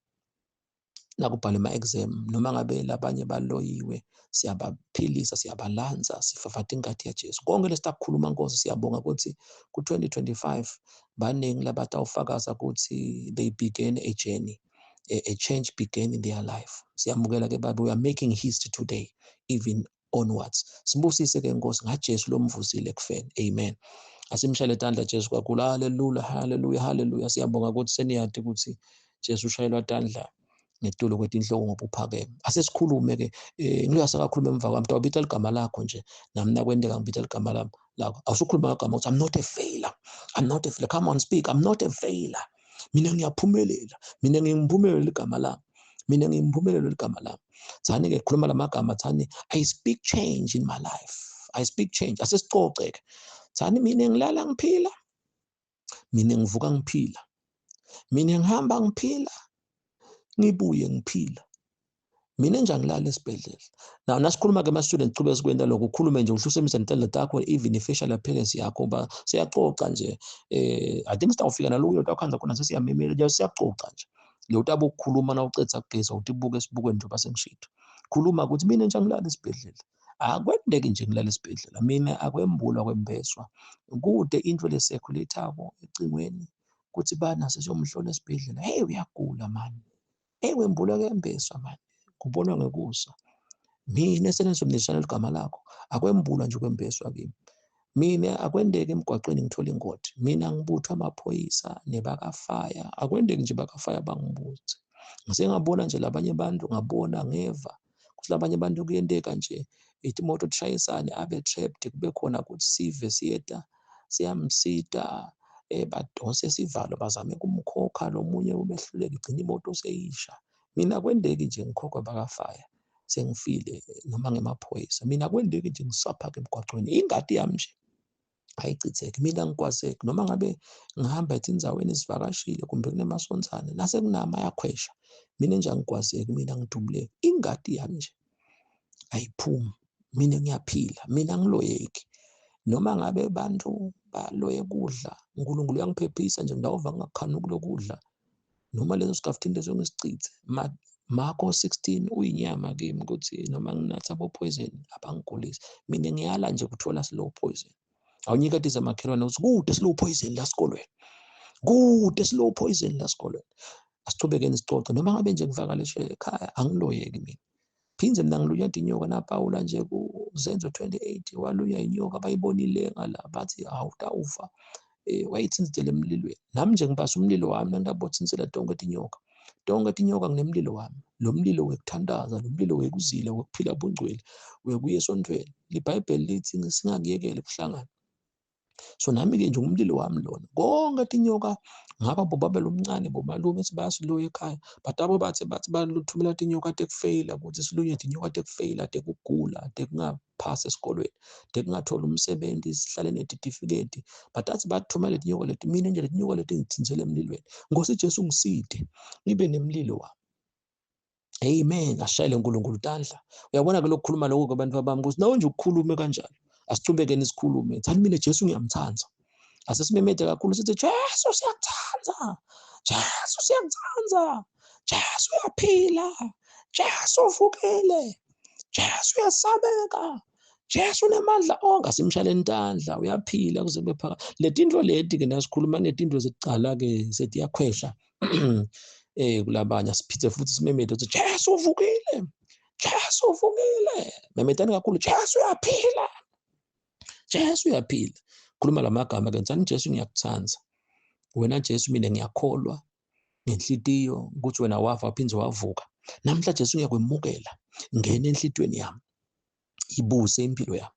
nakubhalwa ama-exam noma ngabe labanye baloyiwe, siyabaphilisa, siyabalanza, sifafata ingati yaJesu. Konke lesitakukhuluma Nkosi, siyabonga ukuthi ku-2025 baningi labatawufakaza ukuthi they began a journey, a change began in their life. Siyamukela ke Baba, we are making history today even onwards. Sibusise ke Nkosi ngaJesu lomvusile ekufeni. Amen. Asimshayele tandla Jesu kakhulu. Haleluya, haleluya, haleluya. Siyabonga ukuthi seniyati ukuthi Jesu ushayelwa tandla ngetulo kwetinhloko ngoba uphakeme. Asesikhulume ke, ngiyasakakhuluma emva kwami, tawubita ligama lakho nje, nami nakwenteka ngibita ligama lami lakho. Awusukhuluma ngagama ukuthi I'm not a failure. I'm not a failure. Come on, speak. I'm not a failure. Mina ngiyaphumelela. Mina ngiyimpumelelo ligama lami. Mina ngiyimpumelelo ligama lami. Thani ke khuluma lamagama, thani I speak change in my life. I speak change. Asesicoce ke. Thani mina ngilala ngiphila. Mina ngivuka ngiphila. Mina ngihamba ngiphila. Ngibuye ngiphila. Mina nje angilali esibhedlela. Now nasikhuluma ke ama-students chubeka sikwenta lokho, ukhulume nje uhlusemisa netandla takho, even i-facial appearance yakho ba siyacoca nje. I think sitawufika nalokuyo utakhanza khona sesiyamemela nje, siyacoca nje. Lo utabe ukukhuluma na ucetha kugeza utibuke esibukweni njengoba sengishito. Khuluma ukuthi mina nje angilali esibhedlela. Akwendeki nje ngilala esibhedlela. Mina akwembulwa kwembeswa. Kude into lesekhulethako ecingweni kuthi bana sesiyomhlola esibhedlela. Hey, uyagula man. Hey, wembulwa kuyembeswa man. Kubonwa ngekusa. Mina senizomnisana ligama lakho. Akwembulwa nje kwembeswa kimi. Mina akwendeki emgwaqweni ngithola ingoti. Mina ngibuthwa amaphoyisa nebakafaya. Akwendeki nje bakafaya bangibuthe. Ngisengabona nje labanye abantu, ngabona ngeva ukuthi labanye abantu kuyenteka nje imoto tishayisane abe trapped, kube khona ukuthi sive siyeta siyamsita, badonse sivalo bazame kumkhokha lo munye ubehluleka, igcina imoto seyisha. Mina akwendeki nje ngikhokhwe bakafaya sengifile noma ngemaphoyisa. Mina akwendeki nje ngisapha-ke emgwaqweni, ingadi yami nje ayichitheki. Mina ngikwazeki noma ngabe ngihamba etindzaweni sivakashile kumbe kunemasontsane nasekunama ayakhwesha, mina nje angikwazeki, mina ngidubuleke, ingadi yami nje ayiphumi. Mina ngiyaphila, mina angiloyeki. Noma ngabe bantu baloye kudla, uNkulunkulu uyangiphephisa nje, ngidawuva ngingakhanuki lokudla noma leso sikhafuthini leso ngisichithe. Marko 16 uyinyama kimi ukuthi noma nginatha abo poison abangigulisi. Mina ngiyala nje ukuthola slow poison. Awunyikatize makhelwane ukuthi kude slow poison la sikolweni. Kude slow poison la sikolweni. Asichubekeni sicoce noma ngabe nje ngivakalishe ekhaya angiloyeki mina. Phindze mina ngilunywa inyoka naPawula nje kuZenzo 28 walunywa inyoka bayibonile ngala bathi awutawufa. Wayithinzela emlilweni. Nami nje ngibasa umlilo wami nandabothinsela tonke tinyoka. Tonke tinyoka nginemlilo wami. Lo mlilo wekuthandaza, lo mlilo wekuzila, wekuphila bungcwele, wekuya esontweni. LiBhayibheli lithi singakuyekeli ukuhlangana. So nami ke nje umlilo wami lona. Konke tinyoka ngaba bobabela omncane bomalume sibasiloya ekhaya. But abo bathi baluthumela tinyoka tekufeyila ukuthi silunye tinyoka tekufeyila, tekugula, tekungaphasi esikolweni, tekungathola umsebenzi, sihlale netitifiketi. But athi bathumela tinyoka leti, mina nje letinyoka leti ngithinzele emlilweni. Nkosi Jesu ngiside ngibe nemlilo wami. Amen. Ashayele uNkulunkulu tandla. Uyabona ke lokukhuluma lokho kubantu bami ukuthi nawe nje ukukhulume kanjalo. Asichubekeni sikhulume. Thani mina Jesu ngiyamthanda. Asesimemede kakhulu sithi Jesu siyakuthanda. Jesu siyakuthanda. Jesu uyaphila. Jesu uvukile. Jesu uyasabeka. Jesu unemandla onke. Asimshayele intandla, uyaphila kuze kube phakade. Le tinto leti ke nasikhuluma ngetinto zekucala ke setiyakhwesha. Kulabanye asiphithe futhi simemede ukuthi Jesu uvukile. Jesu uvukile. Memedani kakhulu Jesu uyaphila. Jesu uyaphila. Khuluma lamagama ke, ngithanda Jesu ngiyakuthanda. Wena Jesu mina ngiyakholwa ngenhlitiyo ukuthi wena wafa waphinde wavuka. Namhla Jesu ngiyakwemukela. Ngena enhlitiyweni yami. Ibuse impilo yami.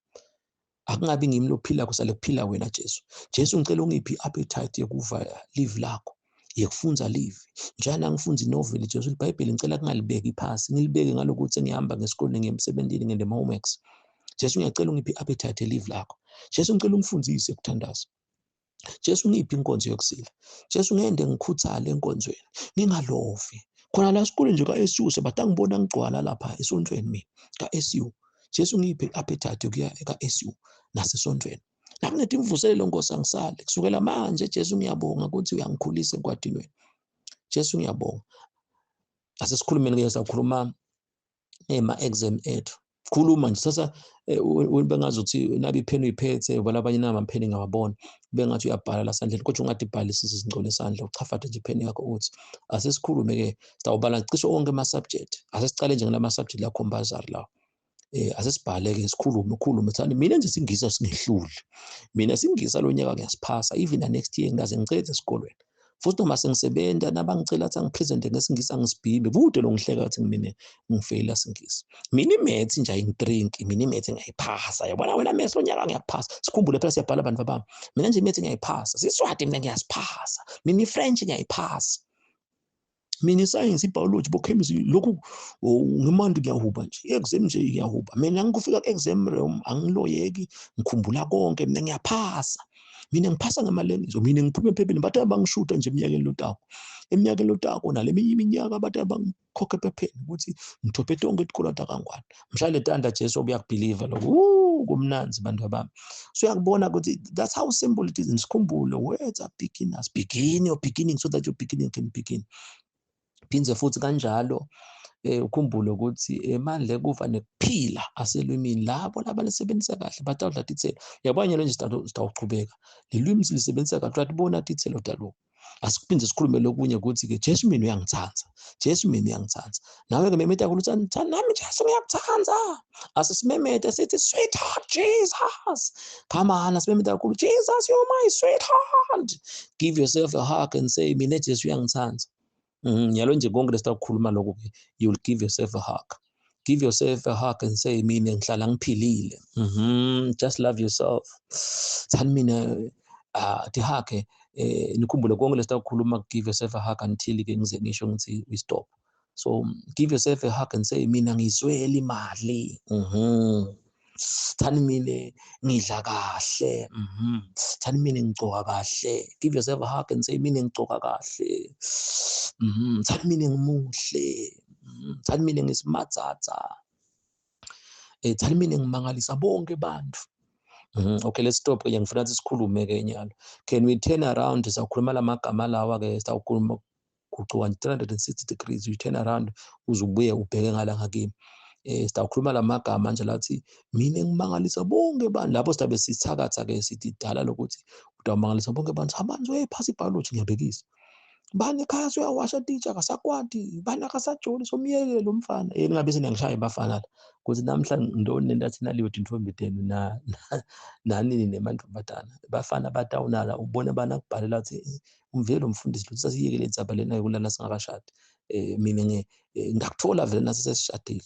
Akungabi ngimi lophila kusale kuphila wena Jesu. Jesu ngicela ungiphe i-appetite yokuva live lakho, yekufunza live. Njani angifundzi inoveli Jesu, iBhayibheli ngicela kungalibeki phasi, ngilibeke ngalokuthi ngihamba ngesikolweni ngiye emsebenzini ngende homeworks. Jesu ngiyacela ungiphe i-appetite live lakho. Jesu ngicela ungifundise ukuthandaza. Jesu ngiphi inkonzo yokusila. Jesu ngende ngikhuthale enkonzweni, ngingalovi. Khona la esikoleni nje ka-SU sebatangibona ngigcwala lapha esontweni mina ka-SU. Jesu ngiphe i-appetite yokuya ka-SU nasesontweni. Nakunethi imvuselelo Nkosi angisale. Kusukela manje Jesu ngiyabonga ukuthi uyangikhulisa enkwadinweni. Jesu ngiyabonga. Asesikhulumeni ke, sakhuluma ema-exam ethu. Khuluma nje sasa bengazuthi nabe ipheni uyiphethe ubala abanye namapheni ngawabona, bengathi uyabhala la sandleni, kodwa ungathi ibhalisise singcole isandla, uchafate nje ipheni yakho uthi asesikhulume ke. Sitawubala cishe onke ama-subject. Asesicale nje ngalama subject la compulsory lawo. Asesibhale ke, sikhulume khulume thani. Mina nje singisa singehluli, mina singisa lo nyaka ngiyasiphasa, even na next year ngingaze ngicede esikolweni. Futhi noma sengisebenza nabangicela ukuthi angipresente ngesingisi angisibhimbi kude lo ngihleka ukuthi mina ngifeyila singisi. Mina i-maths nje ayingidrink, mina i-maths ngiyayiphasa. Yabona wena maths lo nyaka ngiyakuphasa. Sikhumbule phela siyabhala abantu bami. Mina nje i-maths ngiyayiphasa, Siswati mina ngiyasiphasa, mina i-French ngiyayiphasa, mina iscience, i-biology, bo-chemistry, lokhu ngimandi ngiyahuba nje i-exam nje ngiyahuba. Mina ngikufika ku-exam room angiloyeki, ngikhumbula konke. Mina ngiyaphasa, mina ngiphasa ngamalengiso, mina ngiphume ephepheni. Bathi abangishuta nje eminyakeni lotako, eminyakeni lotako nale minye iminyaka, bathi abangikhokha ephepheni ukuthi ngithophe tonke itikolo takangwane. Mhlawumbe tanda Jesu obuyakubhiliva lokho kumnanzi bantu bami. So uyakubona ukuthi that's how simple it is. Nisikhumbule, words are beginners. Begin your beginning so that your beginning can begin. Phindze futhi kanjalo ukhumbule ukuthi emandla ekufa nekuphila aselwimini, labo labalisebenzisa kahle batawudla titselo. Uyabona nje sitawuchubeka lelwimi silisebenzisa kahle, uyatibona titselo talokhu. Asiphinde sikhulume lokunye ukuthi-ke Jesu mina uyangithanda, Jesu mina uyangithanda. Nawe-ke memeta ukuthi nami Jesu ngiyakuthanda. Asisimemete sithi sweetheart Jesus, come on, asimemete kakhulu, Jesus you're my sweetheart. Give yourself a hug and say mina Jesu uyangithanda. Nyalo nje konke lesitakukhuluma lokho-ke, you will give yourself a hug. Give yourself a hug and say mina ngihlala ngiphilile. Just love yourself. Thani mina tihakhe. Nikhumbule konke lesitakukhuluma, give yourself a hug until ke ngize ngisho ngithi we stop. So give yourself a hug and say mina ngizwele imali. Thani mina ngidla kahle. Thani mina ngigcoka kahle. Give yourself a hug and say mina ngigcoka kahle. Thani mina ngimuhle. Thani mina ngisimatsatsa. Thani mina ngimangalisa bonke abantu. Okay, let's stop ke. Ngifuna ukuthi sikhulume ke nyalo. Can we turn around? Sawukhuluma lamagama lawa ke, sawukhuluma gucuka 360 degrees. You turn around uzubuye ubheke ngala ngakimi. Sitawukhuluma lamagama nje lathi mina ngimangalisa bonke abantu. Lapho sidabe sithakatha ke, sithi dala lokuthi utawumangalisa bonke abantu. Abantu uyayiphasa ibhaloji, ngiyabekisa. Bani ekhaya uyawasha teacher akasakwati, bani akasajoli, somyekele lo mfana. Ningabe seniyangishaya bafana la. Ukuthi namhla ngintoni lento athi naliwe tintombi tenu na nanini nemantombazana. Bafana batawunala ubone bana kubhalela athi umvelo umfundisi lo sasiyekele idzaba lena yokulala singakashadi. Mina ngakuthola vele nase sesishadile.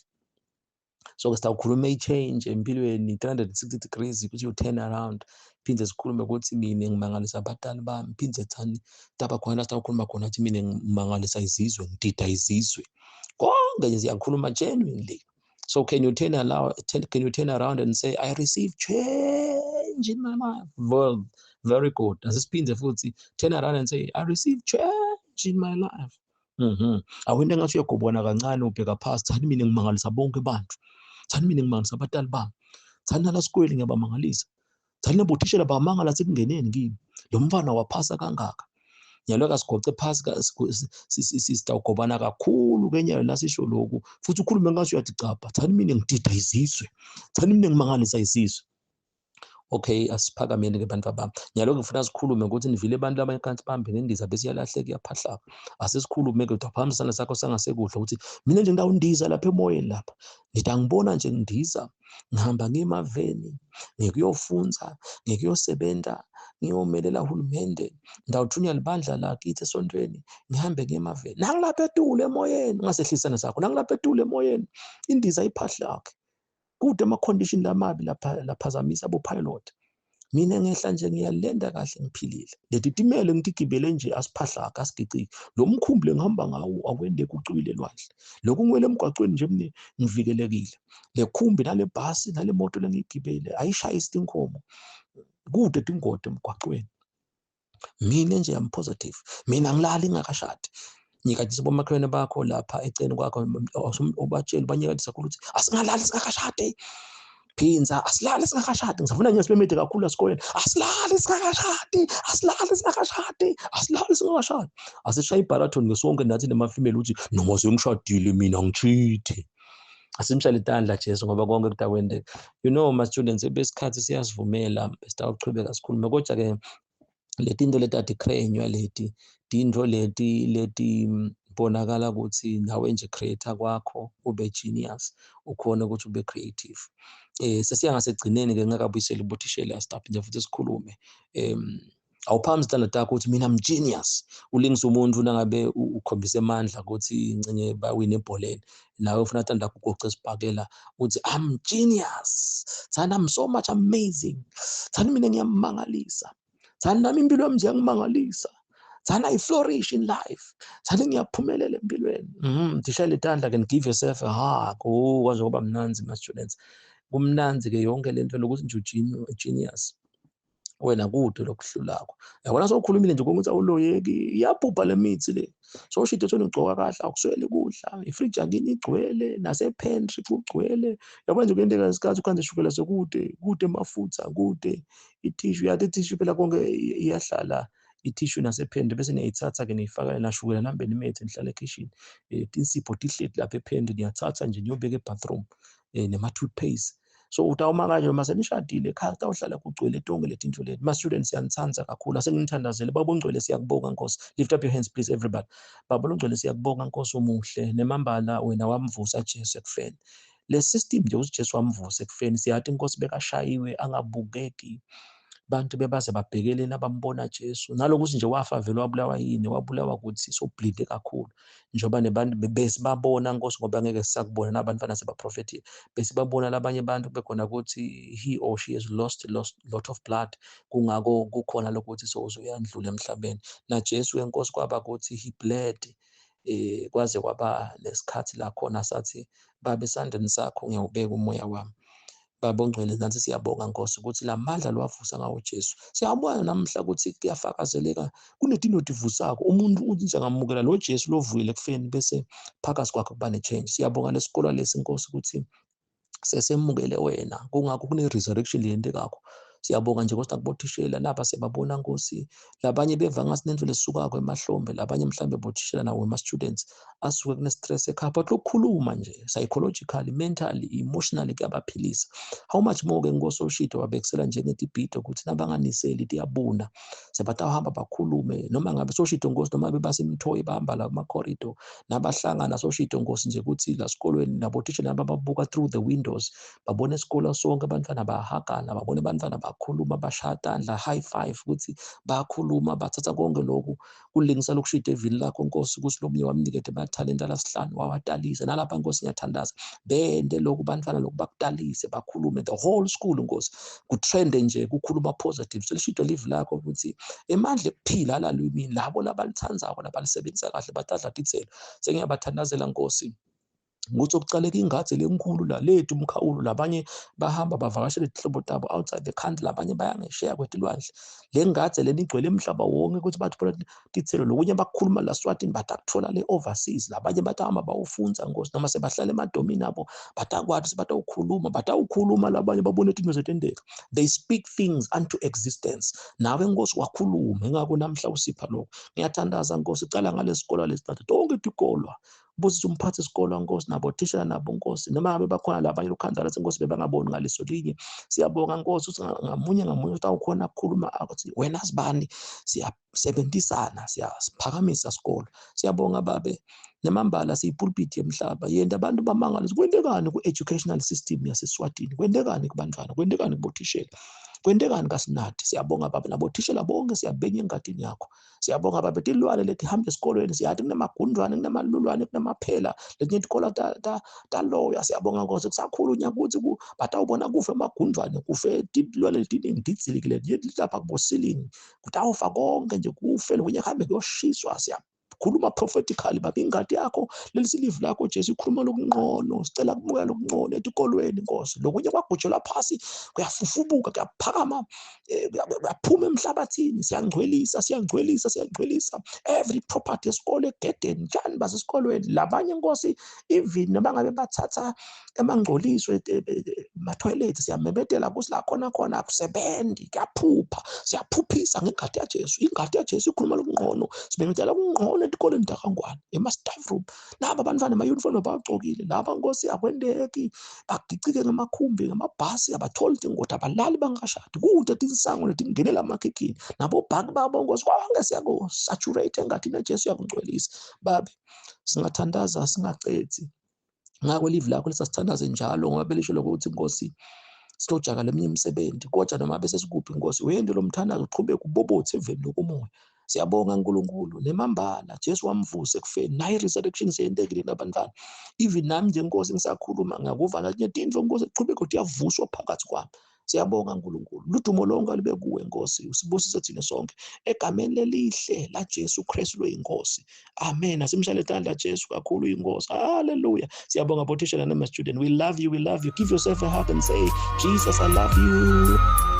So ke sitawukhuluma i-change empilweni 360 degrees ukuthi you turn around. Phinde sikhulume ukuthi mina ngimangalisa abatali bami. Phinde thani taba khona la sitawukhuluma khona ukuthi mina ngimangalisa izizwe, ngidida izizwe. Konke nje siyakhuluma genuinely. So can you turn allow, can you turn around and say I receive change in my life? Well, very good. Asisiphinde futhi turn around and say I receive change in my life. Awento engathi uyagobona kancane ubheka phansi, thani mina ngimangalisa bonke abantu. Thani mina ngimangalisa abatali bami. Thani nala sikweli ngiyabamangalisa. Thani nabothishela bamangala sekungeneni kimi. Lo mfana waphasa kangaka. Nyalo kasigoce phasi sitawugobana kakhulu ke nyalo nasisho lokhu. Futhi ukhulume ngathi uyaticapha. Thani mina ngidida izizwe. Thani mina ngimangalisa izizwe. Okay, asiphakameni ke bantu abami. Nyalo ngifuna sikhulume ukuthi nivile abantu abanye kanti bahambe nendiza bese iyalahleka iyaphahlaka. Asisikhulume ke udaphamisa isandla sakho sangasekudla ukuthi mina nje ngawundiza lapha emoyeni lapha. Ngithi angibona nje ngindiza, ngihamba ngimaveni, ngikuyofunza, ngikuyosebenza, ngiyomelela uhulumende, ndawuthunywa libandla lakithi esontweni, ngihambe ngimaveni. Nangilapha etulu emoyeni, ungasehlisana sakho, nangilapha etulu emoyeni, indiza iphahlake. Kude ama condition lamabi lapha laphazamisa abo pilot. Mina ngehla nje ngiyalenda kahle ngiphilile. Leti timele ngitigibele nje asiphahlaka asigiciki. Lo mkhumbi lengihamba ngawo awendeki ucwile elwandle. Lokhu ngiwele emgwaqweni nje mina ngivikelekile. Le khumbi nale bhasi nale moto lengiyigibele ayishayisi tinkomo. Kude tingodi emgwaqweni. Mina nje am positive. Mina ngilali ngingakashadi. Nyikadisa bomakhelwane bakho lapha eceleni kwakho, ubatshele banyikadisa kakhulu ukuthi asingalali singakashadi. Phinza asilali singakashadi. Ngisafuna nje sibemede kakhulu esikoleni. Asilali singakashadi, asilali singakashadi, asilali singakashadi. Asishaye ibharathoni ngesonke nathi nema-female ukuthi noma sengishadile mina ngichithe. Asimshayele itandla Jesu ngoba konke kutakwendeka. You know my students, besikhathi siyasivumela sitawuchubeka sikhulume, kodwa ke letinto letatikhrenywa leti tintfo leti leti bonakala ukuthi nawe nje creator kwakho ube genius, ukhona ukuthi ube creative. Sesiya ngasegcineni ke ngakabuyiseli bothishela staff nje futhi sikhulume. Awuphambi izandla takho ukuthi mina I'm genius. Ulingisa umuntu nangabe ukhombisa amandla ukuthi incenye bawine ebholeni, nawe ufuna tanda lakho ugoce isibhakela uthi I'm genius. Thana I'm so much amazing. Thana mina ngiyamangalisa. Thana nami impilo yami nje iyangimangalisa. Thana I flourish in life. Thana ngiyaphumelela empilweni. Thishela itandla can give yourself a hug. Oh, kwaze kwaba mnanzi my students. Kumnanzi ke yonke lento lokuthi nje genius. Wena kude lokuhlulako. Yabona sowukhulumile nje ukuthi awuloyeki, iyabhubha le mithi le. Sowushide thona ugcoka kahle, akuswele kudla, ifridge yakini igcwele, nase-pantry kugcwele. Yabona nje kuyenteka isikhathi ukhanze shukela sekude, kude amafutha, kude itissue, yathi itissue phela konke iyahlala itissue nase-pantry bese niyayithatha ke niyifaka nashukela nihambe nimethe nihlale ekhishini. Tinsipho tihleti lapha e-pantry niyathatha nje niyobeka e-bathroom, nema-toothpaste. So utawuma kanje noma senishadile ekhaya kutawuhlala kugcwele tonke letinto leti. Ma students siyanithanda kakhulu, asenginithandazele. Baba ongcwele siyakubonga Nkosi. Lift up your hands please everybody. Baba ongcwele siyakubonga Nkosi omuhle, nemambala wena wamvusa Jesu ekufeni. Le system nje ukuthi Jesu wamvusa ekufeni, siyathi Nkosi bekashayiwe angabukeki. Bantu bebaze babhekeleni abambona Jesu. Nalokuthi nje wafa vele wabulawa yini, wabulawa ukuthi sobleed kakhulu. Njengoba nebantu besibabona Nkosi ngoba ngeke sisakubona nabantwana sebaprofethile. Besibabona labanye abantu bekhona ukuthi he or she has lost lot of blood. Kungako kukhona lokuthi sowuzoyandlula emhlabeni. Na Jesu enkosi kwaba ukuthi he bled. Kwaze kwaba lesikhathi la khona sathi Baba esandleni sakho ngiyawubeka umoya wami. Baba ongcwele nathi siyabonga Nkosi ukuthi lamandla lwavusa ngawo Jesu. Siyabona namhla ukuthi kuyafakazeleka kunetinto tivusako. Umuntu uthi nje angamukela lo Jesu lovuyile ekufeni bese phakathi kwakhe kuba ne-change. Siyabonga lesikolo lesi Nkosi ukuthi sesemukele wena, kungakho kune-resurrection leyentekako. Siyabonga nje Nkosi nakubothishela naba siyababona Nkosi, labanye beva ngasi nento lesukako emahlombe, labanye mhlambe bothishela nawo ema-students asuke kune-stress ekhaya, but lokukhuluma nje psychologically, mentally, emotionally kuyabaphilisa. How much more ke Nkosi oshito wabekisela njengetibhido ukuthi nabanganiseli tiyabuna, sebatawuhamba bakhulume noma ngabe soshito Nkosi noma bebasemthoyi bahamba la kuma-corridor nabahlangana soshito Nkosi nje ukuthi la sikolweni nabothishela nabababuka through the windows babone isikolo sonke abantwana bahagana, babone abantwana bakhuluma bashaya tandla high five ukuthi bakhuluma bathatha konke lokhu kulingisa lokushida evini lakho Nkosi ukuthi lo munye wamnikete amathalenta lasihlanu wawatalisa. Nalapha Nkosi ngiyathandaza bende lokhu bantwana lokhu bakutalise bakhulume the whole school Nkosi kutrende nje kukhuluma positive. Selishida live lakho ukuthi emandla ekuphila alalwimini labo labalithandzako labalisebenzisa kahle batadla titselo. Sengiyabathandazela Nkosi ukuthi okucaleka ingadze lenkulu la lethu umkhawulo, labanye bahamba bavakashele tihlobo tabo outside the country, labanye bayangesheya kwetilwandle. Le ngadze lena igcwele emhlaba wonke ukuthi bathola titselo, lokunye bakukhuluma la Swatini batakuthola le overseas, labanye batahamba bawufunza Nkosi noma sebahlala emadomini abo batakwati batawukhuluma, batawukhuluma labanye babone tinto zetendeka. They speak things unto existence. Nawe Nkosi wakhuluma, ingakho namhla usipha lokho. Ngiyathandaza Nkosi, cala ngalesikolo lesithathu tonke tikolwa busisa umphathi isikolo Nkosi nabo thishela nabo Nkosi, noma ngabe bakhona labanye lokhandla Nkosi bebangaboni ngaleso linye. Siyabonga Nkosi ukuthi ngamunye ngamunye utawukhona ukukhuluma ukuthi wena sibani, siyasebenzisana siyasiphakamisa isikolo. Siyabonga Babe, nemambala siyipulpit yemhlaba yenta abantu bamangala kwentekani ku-educational system yaseSwatini, kwentekani kubantwana, kwentekani kubothishela. Kwentekani kasinathi? Siyabonga baba, nabothishela bonke siyabenya engadini yakho. Siyabonga baba, tilwane letihamba esikolweni siyathi kunemagundwane, kunemalulwane, kunemaphela, letinye tikolo taloya. Siyabonga Nkosi, kusakhulunywa ukuthi batawubona kufe emagundwane, kufe tilwane letiningi tidzilikile lapha kubosilingi, kutawufa konke nje, kufe lokunye kuhambe kuyoshiswa. Siyakhuluma prophetically baba, ingadi yakho lelisi live lakho Jesu ikhuluma lokungcono. Sicela kubuka lokungcono etikolweni Nkosi. Lokunye kwagujelwa phasi kuyafufubuka, kuyaphakama, kuyaphuma emhlabathini. Siyangcwelisa, siyangcwelisa, siyangcwelisa every property esikole, egedeni, tshani basesikolweni. Labanye Nkosi, even noma ngabe bathatha emangcoliso ema-toilet, siyamemedela ukuthi la khona khona akusebenzi, kuyaphupha. Siyaphuphisa ngengadi yaJesu. Ingadi yaJesu ikhuluma lokungcono. Simemedela okungcono etikolweni takangwane, ema-staff room. Laba abantwana ema-uniform bawagcokile laba Nkosi, akwendeki bagicike ngamakhumbi, ngamabhasi, abatholi tingoti, abalali bangashadi, kude tinsango letingenela amakhikhini nabobhaki babo Nkosi. Konke siyaku-saturate engadini yaJesu, yakungcwelisa babe. Singathandaza singacedzi, ngako live lakho lisasithandaze njalo, ngoba belisho lokuthi Nkosi sitojaka leminye imisebenzi, kodwa noma bese sikuphi Nkosi, uyente lo mthandazo uqhubeke ubobothe eveni lokumoya. Siyabonga nkulunkulu nemambala, Jesu wamvusa ekufeni, nayo i-resurrection seyentekile nabantwana. Even nami nje Nkosi ngisakhuluma, ngiyakuva natinye tintfo Nkosi ekuqhubeka ukuthi iyavuswa phakathi kwami. Siyabonga nkulunkulu, ludumo lonke alube kuwe Nkosi. Usibusise thina sonke egameni lelihle laJesu Kristu loyinkosi, amen. Asimshayele tandla Jesu kakhulu, inkosi. Haleluya. Siyabonga bothishela nama-student. We love you, we love you. Give yourself a hug and say, "Jesus, I love you."